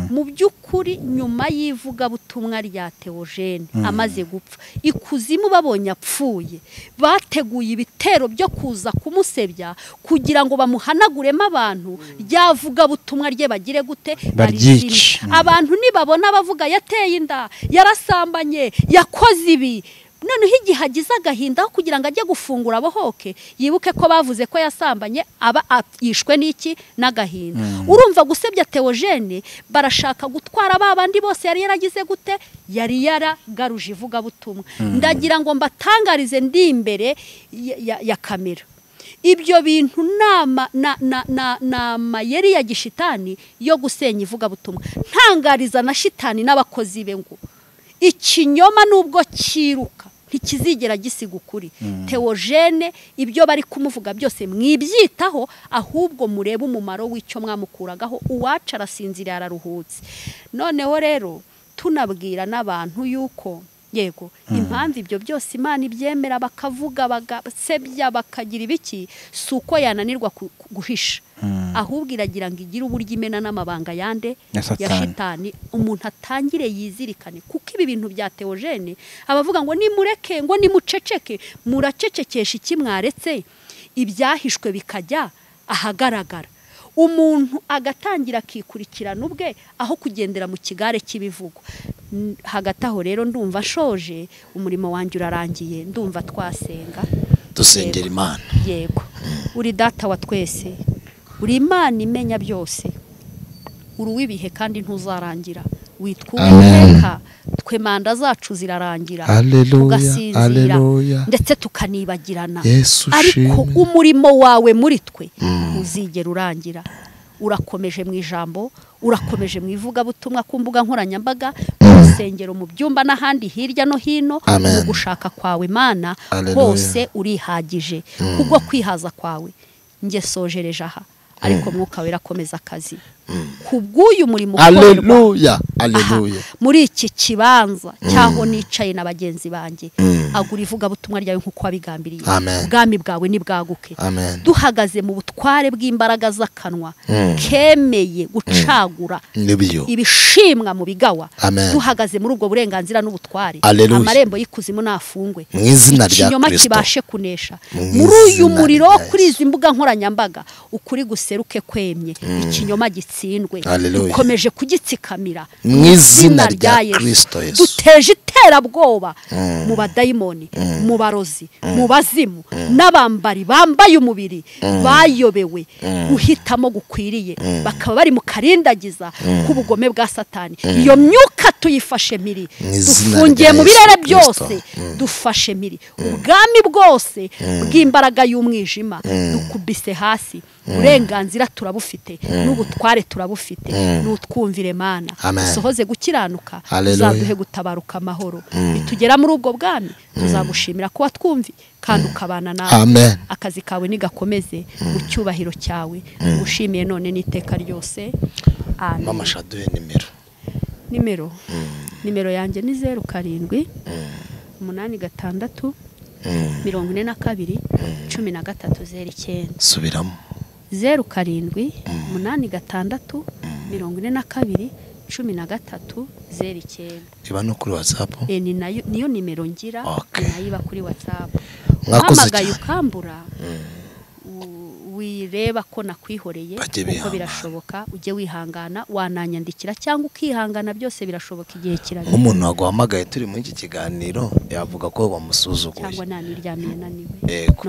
mu by'ukuri nyuma y'ivugabutumwa rya Theogene amaze gupfa, ikuzimu babonye apfuye bateguye ibitero byo kuza kumusebya kugira ngo bamuhanaguremo abantu, ryavugabutumwa rye bagire gute? Baryice. Abantu nibabona bavuga yateye inda, yarasambanye, yakoze ibi, noneho igihe agize agahinda aho kugira ngo ajye gufungura abohoke, yibuke ko bavuze ko yasambanye, aba yishwe n'iki? N'agahinda. Urumva gusebya Theogene barashaka gutwara babandi bose yari yaragize gute? Yari yaragaruje ivugabutumwa. Ndagira ngo mbatangarize ndi imbere ya kamera, ibyo bintu nama yari ya gishitani yo gusenya ivugabutumwa. Ntangariza na shitani n'abakozi be ngo ikinyoma nubwo kiruka ntikizigera gisiga ukuri. Theogene ibyo bari kumuvuga byose mwibyitaho, ahubwo murebe umumaro w'icyo mwamukuragaho. Uwaca arasinzira araruhutse. Noneho rero tunabwira n'abantu yuko yego impamvu ibyo byose Imana ibyemera bakavuga bagasebya bakagira ibiki, si uko yananirwa guhisha, ahubwo iragira ngo igire uburyo imena n'amabanga yande ya shitani, umuntu atangire yizirikane. Kuko ibi bintu bya Theogene abavuga ngo nimureke, ngo nimuceceke, muracecekesha iki mwaretse ibyahishwe bikajya ahagaragara, umuntu agatangira akikurikirana ubwe aho kugendera mu kigare cy'ibivugo. Hagati aho rero ndumva shoje, umurimo wanjye urarangiye, ndumva twasenga, dusengera Imana. Yego, uri data wa twese, uri Imana imenya byose, uri uw'ibihe kandi ntuzarangira, witwa Uwiteka, twe manda zacu zirarangira, tugasinzira ndetse tukanibagirana, ariko umurimo wawe muri twe uzigera urangira. Urakomeje mu ijambo, urakomeje mu ivugabutumwa ku mbuga nkoranyambaga, mu rusengero, mu byumba n'ahandi hirya no hino, mu gushaka kwawe Mana hose urihagije. Kubwo kwihaza kwawe nge sojereje aha, Ariko Mwuka Wera akomeza akazi kubw'uyu murimo ukorerwa. Haleluya, haleluya. Muri iki kibanza cyaho nicaye na bagenzi banjye, agura ivugabutumwa ryawe nk'uko wabigambiriye. Ubwami bwawe nibwaguke. Duhagaze mu butware bw'imbaraga z'akanwa kemeye gucagura ibishimwa mu bigawa. Duhagaze muri ubwo burenganzira n'ubutware. Amarembo y'ikuzimu nafungwe mu izina rya Kristo, kibashe kunesha muri uyu muriro kuri izi mbuga nkoranyambaga. Ukuri guseruke kwemye, ikinyoma gitsindwe. Dukomeje kugitsikamira mu izina rya Kristo Yesu. Duteje iterabwoba mu badayimoni, mu barozi, mu bazimu n'abambari bambaye umubiri bayobewe guhitamo gukwiriye, bakaba bari mu karindagiza k'ubugome bwa Satani. Iyo myuka tuyifashe miri, dufungiye mu birere byose, dufashe miri ubwami bwose bw'imbaraga y'umwijima, dukubise hasi. Uburenganzira turabufite n'ubutware turabufite, n'utwumvire Mana, usohoze gukiranuka, uzaduhe gutabaruka amahoro. Nitugera muri ubwo bwami tuzagushimira ko watwumvi kandi ukabana nawe. Akazi kawe nigakomeze mu cyubahiro cyawe. Ngushimiye none n'iteka ryose. Amen. Mama shaduhe nimero. Nimero nimero yanjye ni 07 86 42 13 09. Subiramo. 07 86 42 13 09. Iba no kuri WhatsApp? Ni nayo, niyo nimero ngira, nayiba kuri WhatsApp. Mwakoze ukambura wireba ko nakwihoreye, kuko birashoboka ujye wihangana, wananyandikira cyangwa ukihangana, byose birashoboka igihe kirageze. Umuntu waguhamagaye turi muri iki kiganiro yavuga ko wamusuzuguye cyangwa naniryamiye naniwe.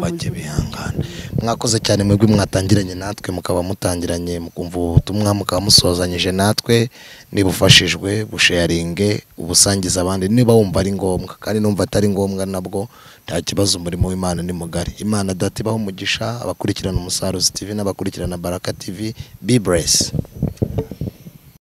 Bajye bihangana. Mwakoze cyane mwebwe mwatangiranye natwe, mukaba mutangiranye mukumva ubutumwa, mukaba musozanyije natwe. Niba ufashijwe busharinge, ubusangiza abandi niba wumva ari ngombwa, kandi numva atari ngombwa nabwo nta kibazo. Umurimo w'Imana ni mugari. Imana Data ibahe umugisha abakurikirana Umusaruzi TV n'abakurikirana Baraka TV. Be blessed.